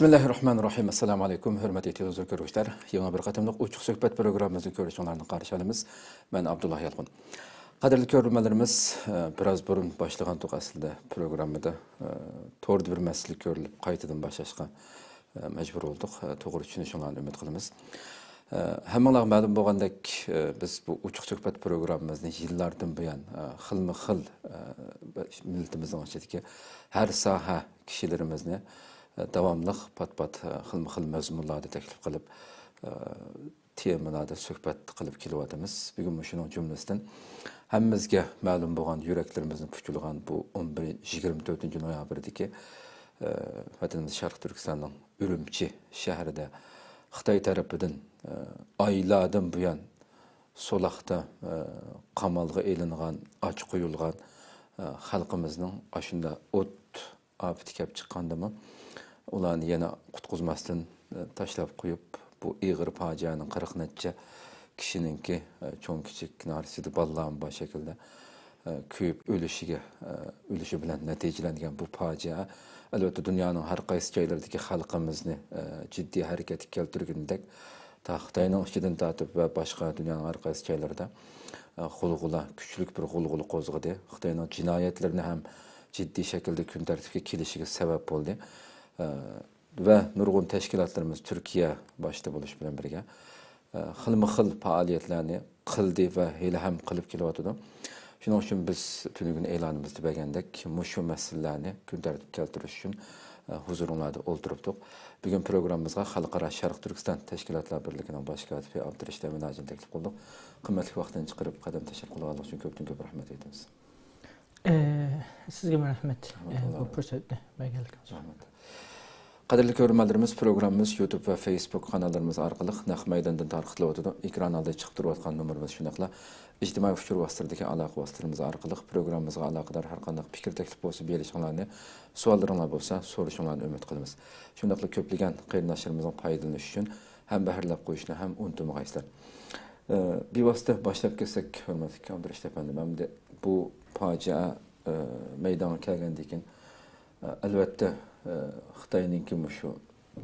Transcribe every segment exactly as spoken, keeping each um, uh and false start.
بىسمىللاھىررەھمانىررەھىم. ئەسسالامۇ ئەلەيكۇم، ھۆرمەتلىك تېلېۋىزور كۆرگۈچىلەر. يېڭى بىر قېتىملىق ئوچۇق سۆھبەت پروگراممىمىزنى كۆرۈشۈڭلارنى قارشى ئالىمىز. مەن ئابدۇللا يالقۇن. قەدىرلىك كۆرۈرمەنلىرىمىز، ئە، بىراز بۇرۇن باشلىغانتۇق ئەسلىدە پروگراممىدا، ئە، توردا بىر مەسىلە كۆرۈلۈپ قايتىدىن باشلاشقا، ئە، مەجبۇر بولدۇق. ئە، توغرا چۈشىنىشىڭلارنى ئۈمىد قىلىمىز. ئە، ھەممىڭلارغا مەلۇم بولغاندەك، ئە، بىز بۇ ئوچۇق سۆھبەت پروگراممىمىزنى يىللاردىن بۇيان، ئە، خىلمۇ خىل، ئە، مىللىتىمىزنىڭ ئىچىدىكى ھەر ساھە كىشىلىرىمىزنى، ئە، داۋاملىق پات-پات، ئە، خىلمۇ خىل مەزمۇنلاردا تەكلىپ قىلىپ، ئە، تېمىلاردا سۆھبەت قىلىپ كېلىۋاتىمىز. بۈگۈن مۇشۇنىڭ جۈملىسىدىن ھەممىمىزگە مەلۇم بولغان، يۈرەكلىرىمىزنى پۇچۇلىغان بۇ ئون بىر، يىگىرمە تۆتىنچى نويابىردىكى، ئە، ۋەتىنىمىز شەرقىي تۈركىستاننىڭ ئۈرۈمچى شەھىرىدە خىتاي تەرىپىدىن، ئە، ئايلاردىن بۇيان سولاقتا، ئە، قامالغا ئېلىنغان، ئاچ قويۇلغان، ئە، خەلقىمىزنىڭ ئاشۇنداق ئوت ئاپىتى كەپ چىققاندىمۇ، ئۇلارنى يەنە قۇتقۇزماستىن، ئە، تاشلاپ قويۇپ، بۇ ئېغىر پاجىئەنىڭ قىرىق نەچچە كىشىنىڭكى، ئە، چوڭ كىچىك، ناھايىتى بالىلارمۇ بار شەكىلدە، ئە، كۆيۈپ ئۆلۈشىگە، ئە، ئۆلۈشى بىلەن نەتىجىلەنگەن بۇ پاجىئە، ئەلۋەتتە، دۇنيانىڭ ھەر قايسى جايلىرىدىكى خەلقىمىزنى، ئە، جىددىي ھەرىكەتكە كەلتۈرگىنىدەك، تا خىتاينىڭ ئىچىدىن تارتىپ ۋە باشقا دۇنيانىڭ ھەر قايسى جايلىرىدا، ئە، غۇلغۇلا، كۈچلۈك بىر غۇلغۇلا قوزغىدى. خىتاينىڭ جىنايەتلىرىنى ھەم جىددىي شەكىلدە كۈن تەرتىپكە كېلىشىگە سەۋەب بولدى. ئە، ۋە نۇرغۇن تەشكىلاتلىرىمىز تۈركىيە باشتا بولۇش بىلەن بىرگە، ئە، خىلمۇ خىل پائالىيەتلەرنى قىلدى ۋە ھېلىھەم قىلىپ كېلىۋاتىدۇ. شۇنىڭ ئۈچۈن بىز تۈنۈگۈن ئېلانىمىزدا بەرگەندەك، مۇشۇ مەسىلىلەرنى كۈن تەرتىپكە كەلتۈرۈش ئۈچۈن، ئە، ھۇزۇرۇڭلاردا ئولتۇرۇپتۇق. بۈگۈن پروگراممىمىزغا خەلقئارا شەرق تۈركىستان تەشكىلاتلار بىرلىكىنىڭ باش كاتىپى ئابدۇرېشىت ئەمىنھاجىنى تەكلىپ قىلدۇق. قىممەتلىك ۋاقتىنى چىقىرىپ قەدەم تەشرىپ قىلغانلىقى ئۈچۈن كۆپتىن كۆپ رەھمەت ئېيتىمىز. ئە، سىزگىمۇ رەھمەت، ئە، بۇ پۇرسەتنى بەرگەنلىكىڭىز ئۈچۈن. رەھمەت. قەدىرلىك كۆرۈرمەنلىرىمىز، پروگراممىمىز يۇتۇب ۋە فېيسبۇك قاناللىرىمىز ئارقىلىق نەق مەيداندىن تارقىتىلىۋاتىدۇ. ئېكران ئالدىدا چىقىپ تۇرۇۋاتقان نومۇرىمىز، شۇنداقلا ئىجتىمائىي ئۇچۇر ۋاسىتىلىرىدىكى ئالاقە ۋاسىتىلىرىمىز ئارقىلىق پروگراممىمىزغا ئالاقىدار ھەر قانداق پىكىر، تەكلىپ بولسا بېرىشىڭلارنى، سوئاللىرىڭلار بولسا سورىشىڭلارنى ئۈمىد قىلىمىز. شۇنداقلا كۆپلىگەن قېرىنداشلىرىمىزنىڭ پايدىلىنىشى ئۈچۈن ھەمبەھىرلەپ قويۇشنى ھەم ئۇنتۇمىغايسىلەر. ئە، بىۋاسىتە باشلاپ كەتسەك، ھۆرمەتلىك ئابدۇرېشىت ئەپەندىم، ئەمدى بۇ پاجىئە، ئە، مەيدانغا كەلگەندىن كېيىن، ئە، ئەلۋەتتە، ئە، خىتاينىڭكى مۇشۇ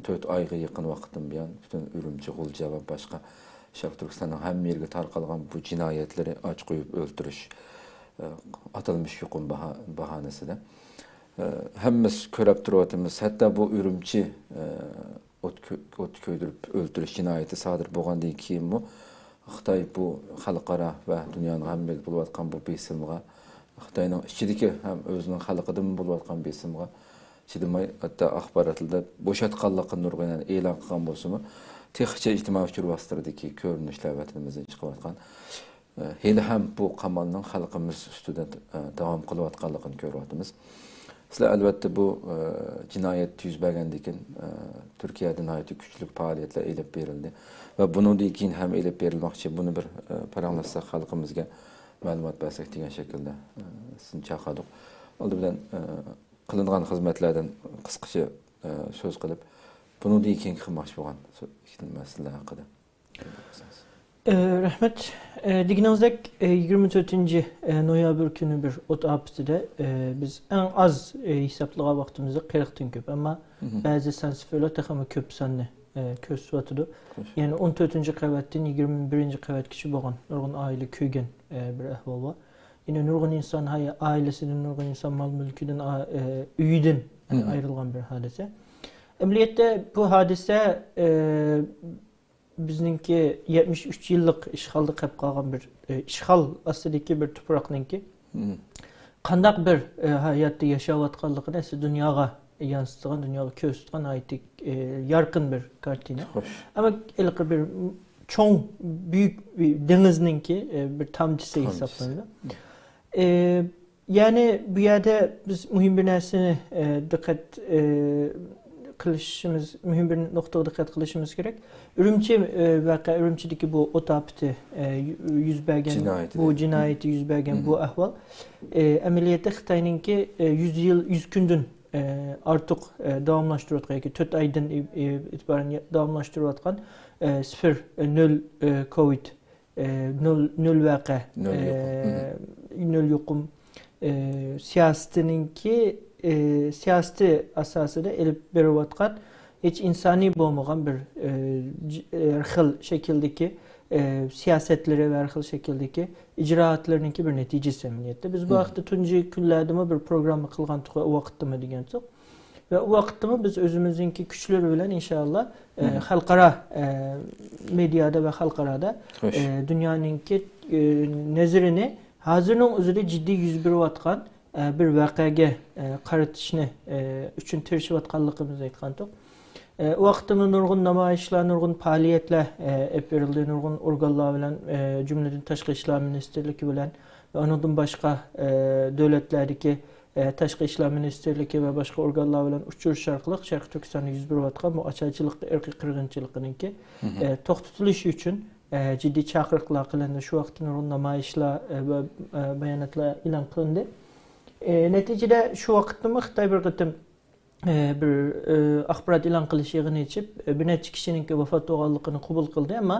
تۆت ئايغا يېقىن ۋاقىتتىن بۇيان پۈتۈن ئۈرۈمچى، غۇلجا ۋە باشقا شەرقىي تۈركىستاننىڭ ھەممە يېرىگە تارقالغان بۇ جىنايەتلىرى، ئاچ قويۇپ ئۆلتۈرۈش، ئە، ئاتالمىش يۇقۇم باھا-، باھانىسىدە، ئە، ھەممىمىز كۆرۈپ تۇرۇۋاتىمىز. ھەتتا بۇ ئۈرۈمچى، ئە، ئوت كۆ-، ئوت كۆيدۈرۈپ ئۆلتۈرۈش جىنايىتى سادىر بولغاندىن كېيىنمۇ خىتاي بۇ خەلقئارا ۋە دۇنيانىڭ ھەممىگە بولۇۋاتقان بۇ بېسىمغا، خىتاينىڭ ئىچىدىكى ھەم ئۆزىنىڭ خەلقىدىنمۇ بولۇۋاتقان بېسىمغا چىدىماي، ھەتتا ئاخباراتلاردا بوشاتقانلىقىنى نۇرغۇن ئېلان قىلغان بولسىمۇ، تېخىچە ئىجتىمائىي ئۇچۇر ۋاسىتىلىرىدىكى كۆرۈنۈشلەر، ۋەتىنىمىزدىن چىقىۋاتقان، ئە، ھېلىھەم بۇ قامالنىڭ خەلقىمىز ئۈستىدە، ئە، داۋام قىلىۋاتقانلىقىنى كۆرۈۋاتىمىز. سىلەر ئەلۋەتتە بۇ، ئە، جىنايەت يۈز بەرگەندىن كېيىن، ئە، تۈركىيەدە ناھايىتى كۈچلۈك پائالىيەتلەر ئېلىپ بېرىلدى ۋە بۇنىڭدىن كېيىن ھەم ئېلىپ بېرىلمەكچى. بۇنى بىر، ئە، پاراڭلاشساق، خەلقىمىزگە مەلۇمات بەرسەك دېگەن شەكىلدە، ئە، سىزنى چاقىردۇق. ئالدى بىلەن، ئە، قىلىنغان خىزمەتلەردىن قىسقىچە، ئە، سۆز قىلىپ، بۇنىڭدىن كېيىنكى قىلماقچى بولغان سۆ-، ئىككى مەسىلە ھەققىدە. ئە، رەھمەت. ئە، دېگىنىڭىزدەك، ئە، يىگىرمە تۆتىنچى، ئە، نويابىر كۈنى بىر ئوت ئاپىتىدە، ئە، بىز ئەڭ ئاز، ئە، ھېسابلىغان ۋاقتىمىزدا قىرىقتىن كۆپ، ئەمما بەزى سانسىفېرلار تېخىمۇ كۆپ ساننى، ئە، كۆرسىتىۋاتىدۇ. يەنى ئون تۆتىنچى قەۋەتتىن يىگىرمە بىرىنچى قەۋەتكىچە بولغان نۇرغۇن ئائىلە كۆيگەن، ئە، بىر ئەھۋال بار. يەنى نۇرغۇن ئىنسان ھاي-، ئائىلىسىدىن، نۇرغۇن ئىنسان مال-مۈلكىدىن، ئا-، ئە، ئۆيىدىن، ئە، ئايرىلغان بىر ھادىسە. ئەمەلىيەتتە بۇ ھادىسە، ئە، بىزنىڭكى يەتمىش ئۈچ يىللىق ئىشغالدا قېلىپ قالغان بىر، ئى، ئىشغال ئاستىدىكى بىر تۇپراقنىڭكى قانداق بىر، ئى، ھاياتتا ياشاۋاتقانلىقىنى ئەسلى دۇنياغا يانسىتىدىغان، دۇنياغا كۆرسىتىدىغان ناھايىتى، ئى، يارقىن بىر كارتىنا. ئەمما ھېلىقى بىر چوڭ، بۈيۈك بىر دېڭىزنىڭكى، ئى، بىر تامچىسى ھېسابلىنىدۇ. ئى، يەنى بۇ يەردە بىز مۇھىم بىر نەرسىنى، ئى، دىققەت، ئى، قىلىشىمىز، مۇھىم بىر نۇقتىغا دىققەت قىلىشىمىز كېرەك. ئۈرۈمچى، ئى، ۋەقە، ئۈرۈمچىدىكى بۇ ئوت ئاپىتى، ئى، يۈ-، يۈز بەرگەن، بۇ جىنايىتى يۈز بەرگەن بۇ ئەھۋال، ئى، ئەمەلىيەتتە خىتاينىڭكى، ئى، يۈز يىل، يۈز كۈندىن، ئى، ئارتۇق، ئى، داۋاملاشتۇرۇۋاتقان ياكى تۆت ئايدىن ئى-، ئى-، ئېتىبارەن داۋاملاشتۇرۇۋاتقان، ئى، سىفىر، ئى، نۆل، ئى، كوۋىد، ئى، نۆل، نۆل ۋەقە، نۆل يۇقۇم. ئى، نۆل يۇقۇم، ئى، سىياسىتىنىڭكى، ئى، سىياسىتى ئاساسىدا ئېلىپ بېرىۋاتقان، ھېچ ئىنسانىي بولمىغان بىر، ئە، ج-، ھەر خىل شەكىلدىكى، ئە، سىياسەتلىرى ۋە ھەر خىل شەكىلدىكى ئىجرائاتلىرىنىڭكى بىر نەتىجىسى ئەمەلىيەتتە. بىز بۇ ھەقتە تۇنجى كۈنلەردىمۇ بىر پروگرامما قىلغانتۇق ۋە ئۇ ۋاقىتتىمۇ دېگەنتۇق. ۋە ئۇ ۋاقىتتىمۇ بىز ئۆزىمىزنىڭكى كۈچلىرى بىلەن ئىنشائاللا، ئە، خەلقئارا، ئە، مېدىيادا ۋە خەلقئارادا، ئە، دۇنيانىڭكى، ئە، نەزىرىنى ھازىرنىڭ ئۆزىدە جىددىي يۈز بېرىۋاتقان، ئە، بىر ۋەقەگە، ئە، قارىتىشنى، ئە، ئۈچۈن تىرىشىۋاتقانلىقىمىزنى ئېيتقانتۇق. ئە، ئۇ ۋاقىتتىمۇ نۇرغۇن نامايىشلار، نۇرغۇن پائالىيەتلەر، ئە، ئېلىپ بېرىلدى. نۇرغۇن ئورگانلار بىلەن، ئە، جۈملىدىن تاشقى ئىشلار مىنىستىرلىكى بىلەن ۋە ئۇنىڭدىن باشقا، ئە، دۆلەتلەردىكى، ئە، تاشقى ئىشلار مىنىستىرلىكى ۋە باشقا ئورگانلار بىلەن ئۇچرىشىش ئارقىلىق شەرقىي تۈركىستاندا يۈز بېرىۋاتقان بۇ ئاچارچىلىق، ئىرقىي قىرغىنچىلىقىنىڭكى، ئە، توختىتىلىشى ئۈچۈن، ئە، جىددىي چاقىرىقلار قىلىندى. شۇ ۋاقىتتا نۇرغۇن نامايىشلار، ئە، ۋە، ئە، باياناتلار ئېلان قىلىندى. ئە، نەتىجىدە شۇ ۋاقىتتىمۇ خىتاي بىر قېتىم ئە، بىر، ئە، ئاخبارات ئېلان قىلىش يىغىنى ئېچىپ، ئە، بىر نەچچە كىشىنىڭكى ۋاپات بولغانلىقىنى قوبۇل قىلدى، ئەمما،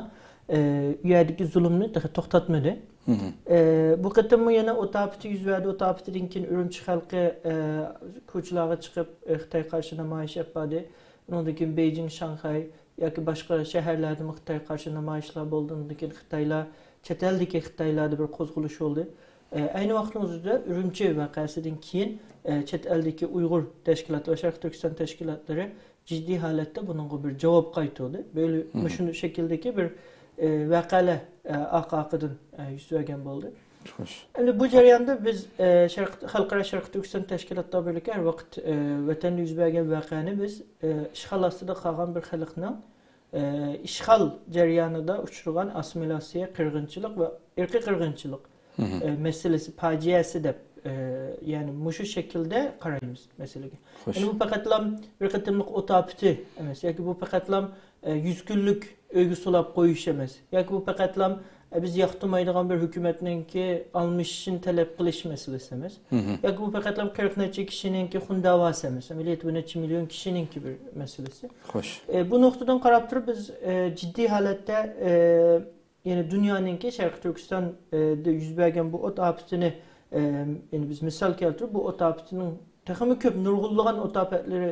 ئە، ئۇ يەردىكى زۇلۇمنى تېخى توختاتمىدى. ئە، بۇ قېتىممۇ يەنە ئوت ئاپىتى يۈز بەردى. ئوت ئاپىتىدىن كېيىن ئۈرۈمچى خەلقى، ئە، كوچىلارغا چىقىپ، ئە، خىتايغا قارشى نامايىش ئېلىپ باردى. ئۇنىڭدىن كېيىن بېيجىڭ، شاڭخەي ياكى باشقا شەھەرلەردىمۇ خىتايغا قارشى نامايىشلار بولدى. ئۇنىڭدىن كېيىن خىتايلار، چەت ئەلدىكى خىتايلاردا بىر قوزغىلىش بولدى. ئە، ئەينى ۋاقىتنىڭ ئۆزىدە ئۈرۈمچى ۋەقەسىدىن كېيىن، ئە، چەت ئەلدىكى ئۇيغۇر تەشكىلاتى ۋە شەرقىي تۈركىستان تەشكىلاتلىرى جىددىي ھالەتتە بۇنىڭغا بىر جاۋاب قايتۇردى. بۆلە-، مۇشۇ شەكىلدىكى بىر، ئە، ۋەقەلەر، ئە، ئارقا-ئارقىدىن، ئە، يۈز بەرگەن بولدى. خوش. ئەمدى بۇ جەرياندا بىز، ئە، شەرق-، خەلقئارا شەرقىي تۈركىستان تەشكىلاتلار بىرلىكى ھەر ۋاقىت، ئە، ۋەتەندە يۈز بەرگەن ۋەقەنى بىز، ئە، ئىشغال ئاستىدا قالغان بىر خەلقنىڭ ئە، ئىشغال جەريانىدا ئۇچرىغان ئاسسىمىلياتسىيە، قىرغىنچىلىق ۋە ئىرقىي قىرغىنچىلىق، ئە، مەسىلىسى، پاجىئەسى دەپ، ئە، يەنى مۇشۇ شەكىلدە قارايمىز مەسىلىگە. خوش. يەنى بۇ پەقەتلا بىر قېتىملىق ئوت ئاپىتى ئەمەس ياكى بۇ پەقەتلا، ئە، يۈز كۈنلۈك ئۆيگە سولاپ قويۇش ئەمەس ياكى بۇ پەقەتلا، ئە، بىز ياقتۇرمايدىغان بىر ھۆكۈمەتنىڭكى ئالمىشىشىنى تەلەپ قىلىش مەسىلىسى ئەمەس. ياكى بۇ پەقەتلا قىرىق نەچچە كىشىنىڭكى خۇن داۋاسى ئەمەس. ئەمەلىيەتتە بۇ نەچچە مىليون كىشىنىڭكى بىر مەسىلىسى. خوش. ئە، بۇ نۇقتىدىن قاراپ تۇرۇپ، بىز، ئە، جىددىي ھالەتتە، ئە، يەنى دۇنيانىڭكى شەرقىي تۈركىستاندا يۈز بەرگەن بۇ ئوت ئاپىتىنى، ئە، يەنى بىز مىسال كەلتۈرۈپ، بۇ ئوت ئاپىتىنىڭ تېخىمۇ كۆپ نۇرغۇنلىغان ئوت ئاپەتلىرى،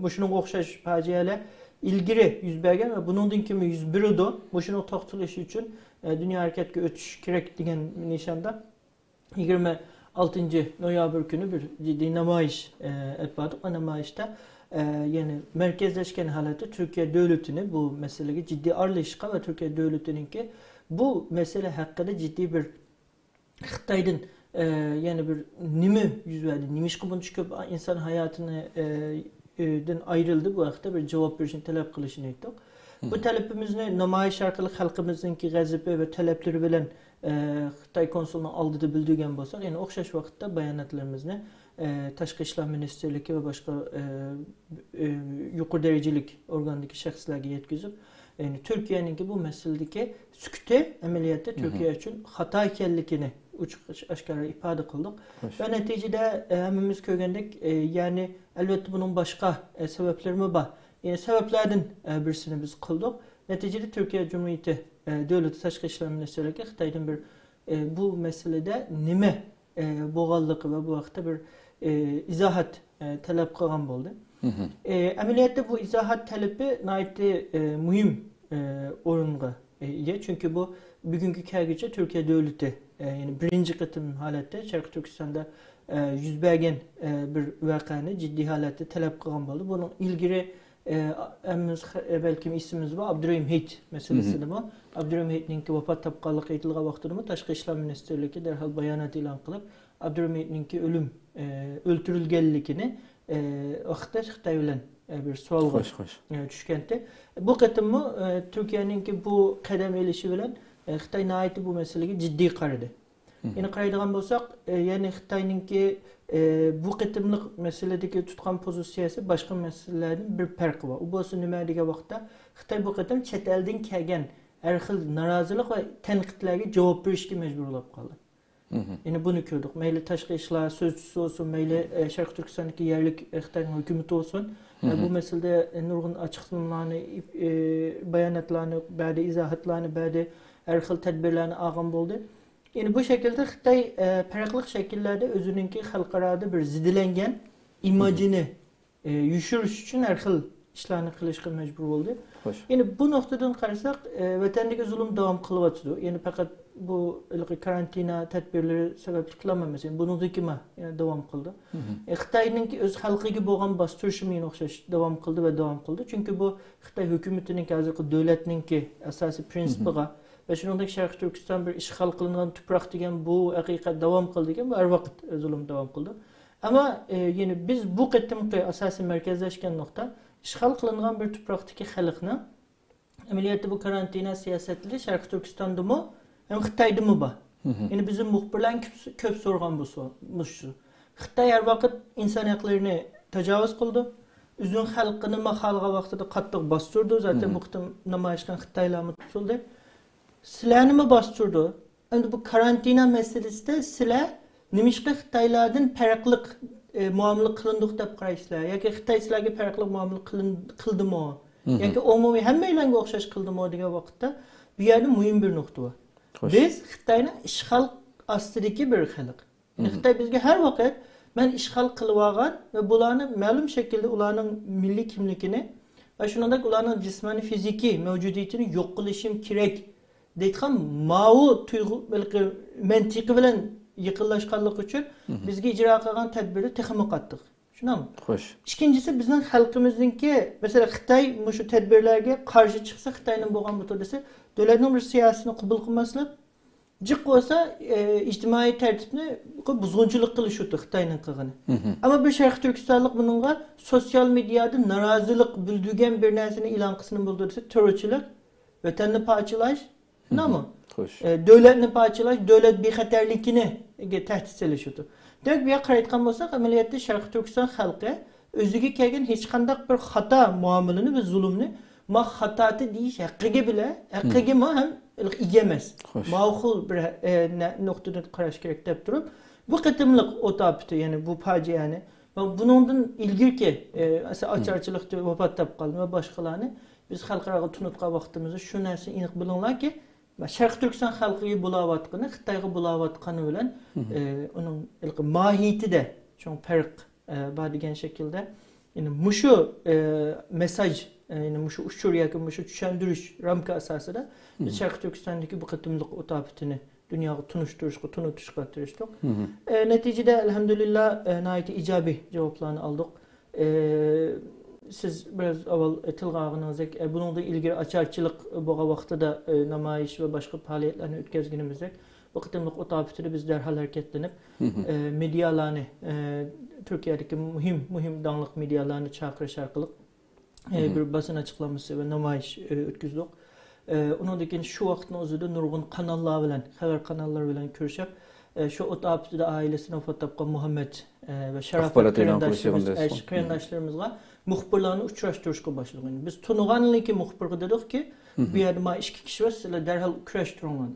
مۇشۇنىڭغا ئوخشاش پاجىئەلەر ئىلگىرى يۈز بەرگەن ۋە بۇنىڭدىن كېيىن يۈز بېرىدۇ. مۇشۇنىڭ توختىتىلىشى ئۈچۈن، ئە، دۇنيا ھەرىكەتكە ئۆتۈش كېرەك دېگەن نىشاندا. يىگىرمە ئالتىنچى نويابىر كۈنى بىر جىددىي نامايىش، ئە، ئېلىپ باردۇق. ئۇ نامايىشتا، ئە، يەنى مەركەزلەشكەن ھالەتتە تۈركىيە دۆلىتىنى بۇ مەسىلىگە جىددىي ئارىلىشىشقا ۋە تۈركىيە دۆلىتىنىڭكى بۇ مەسىلە ھەققىدە جىددىي بىر خىتايدىن، ئە، يەنە بىر نېمە يۈز بەردى، نېمىشقا بۇنچە كۆپ ئىنسان ھاياتىنى، ئە، دىن ئايرىلدى، بۇ ھەقتە بىر جاۋاب بېرىشنى تەلەپ قىلىشىنى ئېيتتۇق. بۇ تەلىپىمىزنى نامايىش ئارقىلىق خەلقىمىزنىڭكى غەزىپى ۋە تەلەپلىرى بىلەن، ئە، خىتاي كونسۇلىنىڭ ئالدىدا بىلدۈرگەن بولساق، يەنە ئوخشاش ۋاقىتتا باياناتلىرىمىزنى، ئە، تاشقى ئىشلار مىنىستىرلىكى ۋە باشقا، ئە، ئە، يۇقىرى دەرىجىلىك ئورگاندىكى شەخسلەرگە يەتكۈزۈپ، يەنى تۈركىيەنىڭكى بۇ مەسىلىدىكى سۈكۈتى ئەمەلىيەتتە تۈركىيە ئۈچۈن خاتا ئىكەنلىكىنى ئوچۇق ئاشكارا ئىپادە قىلدۇق. خوش. ۋە نەتىجىدە، ئە، ھەممىمىز كۆرگەندەك، ئە، يەنى ئەلۋەتتە بۇنىڭ باشقا، ئە، سەۋەبلىرىمۇ بار. يەنى سەۋەبلەردىن، ئە، بىرسىنى بىز قىلدۇق. نەتىجىدە تۈركىيە جۇمھۇرىيىتى، ئە، دۆلىتى تاشقى ئىشلار مىنىستىرلىكى خىتايدىن بىر، ئە، بۇ مەسىلىدە نېمە، ئە، بولغانلىقى ۋە بۇ ھەقتە بىر، ئە، ئىزاھات، ئە، تەلەپ قىلغان بولدى. ئە، ئەمەلىيەتتە بۇ ئىزاھات تەلىپى ناھايىتى، ئە، مۇھىم، ئە، ئورۇنغا، ئە، ئىگە. چۈنكى بۇ بۈگۈنگە كەلگۈچە تۈركىيە دۆلىتى، ئە، يەنى بىرىنچى قېتىم ھالەتتە شەرقىي تۈركىستاندا، ئە، يۈز بەرگەن، ئە، بىر ۋەقەنى جىددىي ھالەتتە تەلەپ قىلغان بولدى. بۇنىڭ ئىلگىرى ئە، ھەممىمىز خ-، ئە، بەلكىم ئېسىمىزدە بار، ئابدۇرېھىم ھېيت مەسىلىسىدىمۇ، ئابدۇرېھىم ھېيتنىڭكى ۋاپات تاپقانلىقى ئېيتىلغان ۋاقتىدىمۇ تاشقى ئىشلار مىنىستىرلىكى دەرھال بايانات ئېلان قىلىپ، ئابدۇرېھىم ھېيتنىڭكى ئۆلۈم، ئە، ئۆلتۈرۈلگەنلىكىنى، ئە، ۋاقىتتا خىتاي بىلەن، ئە، بىر سوئالغا، خوش، خوش. ئە، چۈشكەنتى. بۇ قېتىممۇ، ئە، تۈركىيەنىڭكى بۇ قەدەم ئېلىشى بىلەن، ئە، خىتاي ناھايىتى بۇ مەسىلىگە جىددىي قارىدى. يەنە قارايدىغان بولساق، ئە، يەنى خىتاينىڭكى، ئە، بۇ قېتىملىق مەسىلىدىكى تۇتقان پوزىتسىيەسى باشقا مەسىلىلەردىن بىر پەرقى بار. ئۇ بولسا نېمە دېگەن ۋاقىتتا، خىتاي بۇ قېتىم چەت ئەلدىن كەلگەن ھەر خىل نارازىلىق ۋە تەنقىدلەرگە جاۋاب بېرىشكە مەجبۇر بولۇپ قالدى. يەنى بۇنى كۆردۇق. مەيلى تاشقى ئىشلار سۆزچىسى بولسۇن، مەيلى، ئە، شەرقىي تۈركىستاندىكى يەرلىك، ئە، خىتاينىڭ ھۆكۈمىتى بولسۇن، ئە، بۇ مەسىلىدە، ئە، نۇرغۇن ئاچىقلىمىلارنى، ئە، باياناتلارنى بەردى، ئىزاھاتلارنى بەردى، ھەر خىل تەدبىرلەرنى ئالغان بولدى. يەنى بۇ شەكىلدە خىتاي، ئە، پەرقلىق شەكىللەردە ئۆزىنىڭكى خەلقئارادا بىر زىدلەنگەن ئىماجىنى، ئە، يوشۇرۇش ئۈچۈن ھەر خىل، ئىشلارنى قىلىشقا مەجبۇر بولدى. يەنى بۇ نۇقتىدىن قارىساق، ئە، ۋەتەندىكى زۇلۇم داۋام قىلىۋاتىدۇ. يەنى پەقەت بۇ ھېلىقى كارانتىنا تەدبىرلىرى سەۋەبلىكلا ئەمەس، يەنى بۇنىڭدىن كېيىنمۇ يەنە داۋام قىلىدۇ. ئە، خىتاينىڭكى ئۆز خەلقىگە بولغان باستۇرۇشىمۇ يەنە ئوخشاش داۋام قىلدى ۋە داۋام قىلىدۇ. چۈنكى بۇ خىتاي ھۆكۈمىتىنىڭكى، ھازىرقى دۆلەتنىڭكى ئاساسىي پرىنسىپىغا ۋە شۇنىڭدەك شەرقىي تۈركىستان بىر ئىشغال قىلىنغان تۇپراق دېگەن بۇ ھەقىقەت داۋام قىلىدىكەن، ھەر ۋاقىت زۇلۇم داۋام قىلىدۇ. ئەمما، ئە، يەنى بىز بۇ قېتىمقى ئاساسىي مەركەزلەشكەن نۇقتا، ئىشغال قىلىنغان بىر تۇپراقتىكى خەلقنىڭ ئەمەلىيەتتە بۇ كارانتىنا سىياسەتلىرى شەرقىي تۈركىستاندىمۇ ھەم خىتايدىمۇ بار. يەنى بىزدىن مۇخبىرلارنىڭ كۆپ، كۆپ سورىغان بۇ سوئال، مۇشۇ. خىتاي ھەر ۋاقىت ئىنسان ھەقلىرىنى تاجاۋۇز قىلىدۇ. ئۆزىنىڭ خەلقىنىمۇ خالىغان ۋاقتىدا قاتتىق باستۇرىدۇ. زاتەن بۇ قېتىم نامايىش قىلغان خىتايلارمۇ تۇتۇلدى. سىلەرنىمۇ باستۇرىدۇ. ئەمدى بۇ كارانتىنا مەسىلىسىدە سىلەر نېمىشقا خىتايلاردىن پەرقلىق، ئە، مۇئامىلە قىلىندۇق دەپ قارايسىلەر؟ ياكى خىتاي سىلەرگە پەرقلىق مۇئامىلە قىلىن-، قىلدىمۇ؟ ياكى ئومۇمىي ھەممەيلەنگە ئوخشاش قىلدىمۇ دېگەن ۋاقىتتا، بۇ يەردە مۇھىم بىر نۇقتا بار. بىز خىتاينىڭ ئىشغال ئاستىدىكى بىر خەلق. خىتاي بىزگە ھەر ۋاقىت، مەن ئىشغال قىلىۋالغان ۋە بۇلارنى مەلۇم شەكىلدە ئۇلارنىڭ مىللىي كىملىكىنى ۋە شۇنىڭدەك ئۇلارنىڭ جىسمانىي فىزىكىي مەۋجۇدىيىتىنى يوق قىلىشىم كېرەك دەيدىغان ماۋۇ تۇيغۇ، بەلكى مەنتىقى بىلەن يېقىنلاشقانلىقى ئۈچۈن بىزگە ئىجرا قىلغان تەدبىرى تېخىمۇ قاتتىق. شۇنداقمۇ؟ ئىككىنچىسى، بىزنىڭ خەلقىمىزنىڭكى، مەسىلەن، خىتاي مۇشۇ تەدبىرلەرگە قارشى چىقسا، خىتاينىڭ بولغان بۇ تۈردىسى دۆلەتنىڭ بىر سىياسىتىنى قوبۇل قىلماسلىق، جىق بولسا، ئە، ئىجتىمائىي تەرتىپنى بۇزغۇنچىلىق قىلىش شۇ خىتاينىڭ قىلغىنى. ئەمما بىر شەرقىي تۈركىستانلىق بۇنىڭغا سوتسىيال مېدىيادا نارازىلىق بىلدۈرگەن بىر نەرسىنى ئېلان قىلسا نېمە بولىدۇ دېسە، تېررورچىلىق، ۋەتەننى پارچىلاش، شۇنداقمۇ؟ ئە، دۆلەتنى پارچىلاش، دۆلەت بىخەتەرلىكىنى تەھدىت سېلىش شۇ. دېمەك، بۇ يەرگە قارايدىغان بولساق، ئەمەلىيەتتە شەرقىي تۈركىستان خەلقى ئۆزىگە كەلگەن ھېچقانداق بىر خاتا مۇئامىلىنى ۋە زۇلۇمنى ما خاتاتى دېيىش ھەققىگە بىلە، ھەققىگىمۇ ھەم ئىگە ئەمەس. ماقۇل بىر، ئە، نە-، نۇقتىدىن قاراش كېرەك دەپ تۇرۇپ، بۇ قېتىملىق ئوت ئاپىتى، يەنى بۇ پاجىئەنى ۋە بۇنىڭدىن ئىلگىرىكى، ئە، ئاسا ئاچارچىلىقتا ۋاپات تاپقان ۋە باشقىلارنى بىز خەلقئاراغا تونۇتقان ۋاقتىمىزدا شۇ نەرسىنى ئېنىق بىلىڭلاركى، شەرقىي تۈركىستان خەلقىگە بولاۋاتقىنى خىتايغا بولاۋاتقىنى بىلەن، ئە، ئۇنىڭ ھېلىقى ماھىيىتىدە چوڭ پەرق ئە، بار دېگەن شەكىلدە، يەنى مۇشۇ، ئە، مېساج، ئە، يەنى مۇشۇ ئۇچۇر ياكى مۇشۇ چۈشەندۈرۈش رامكا ئاساسىدا بىز شەرقىي تۈركىستاندىكى بۇ قېتىملىق ئوت ئاپىتىنى دۇنياغا تونۇشتۇرۇشقا، تونۇتۇشقا تىرىشتۇق. ئە، نەتىجىدە، ئەلھەمدۇلىللا، ئە، ناھايىتى ئىجابىي جاۋابلارنى ئالدۇق. ئە، سىز بىراز ئاۋۋال تىلغا ئالغىنىڭىزدەك، ئە، بۇنىڭدىن ئىلگىرى ئاچارچىلىق بولغان ۋاقتىدا، ئە، نامايىش ۋە باشقا پائالىيەتلەرنى ئۆتكۈزگىنىمىزدەك، بۇ قېتىملىق ئوت ئاپىتىدە بىز دەرھال ھەرىكەتلىنىپ، ئە، مېدىيالارنى، ئە، تۈركىيەدىكى مۇھىم، مۇھىم داڭلىق مېدىيالارنى چاقىرىش ئارقىلىق، ئە، بىر باسما ئاچىقلانمىسى ۋە نامايىش، ئە، ئۆتكۈزدۇق. ئە، ئۇنىڭدىن كېيىن شۇ ۋاقىتنىڭ ئۆزىدە نۇرغۇن قاناللار بىلەن، خەۋەر قاناللىرى بىلەن كۆرۈشۈپ، ئە، شۇ ئوت ئاپىتىدە ئائىلىسىنى ۋاپات تاپقان مۇھەممەت، ئە، ۋە شاراپەت ئاخبارات ئېلان قىلىش قېرىنداشلىرىمىز، يىغىنىدا ئەش-، قېرىنداشلىرىمىزغا مۇخبىرلارنى ئۇچراشتۇرۇشقا باشلىغان. بىز تونۇغانلىكى مۇخبىرغا دېدۇقكى، بۇ يەردە مانا ئىككى كىشى بار، سىلەر دەرھال كۈرەشتۈرۈڭلار.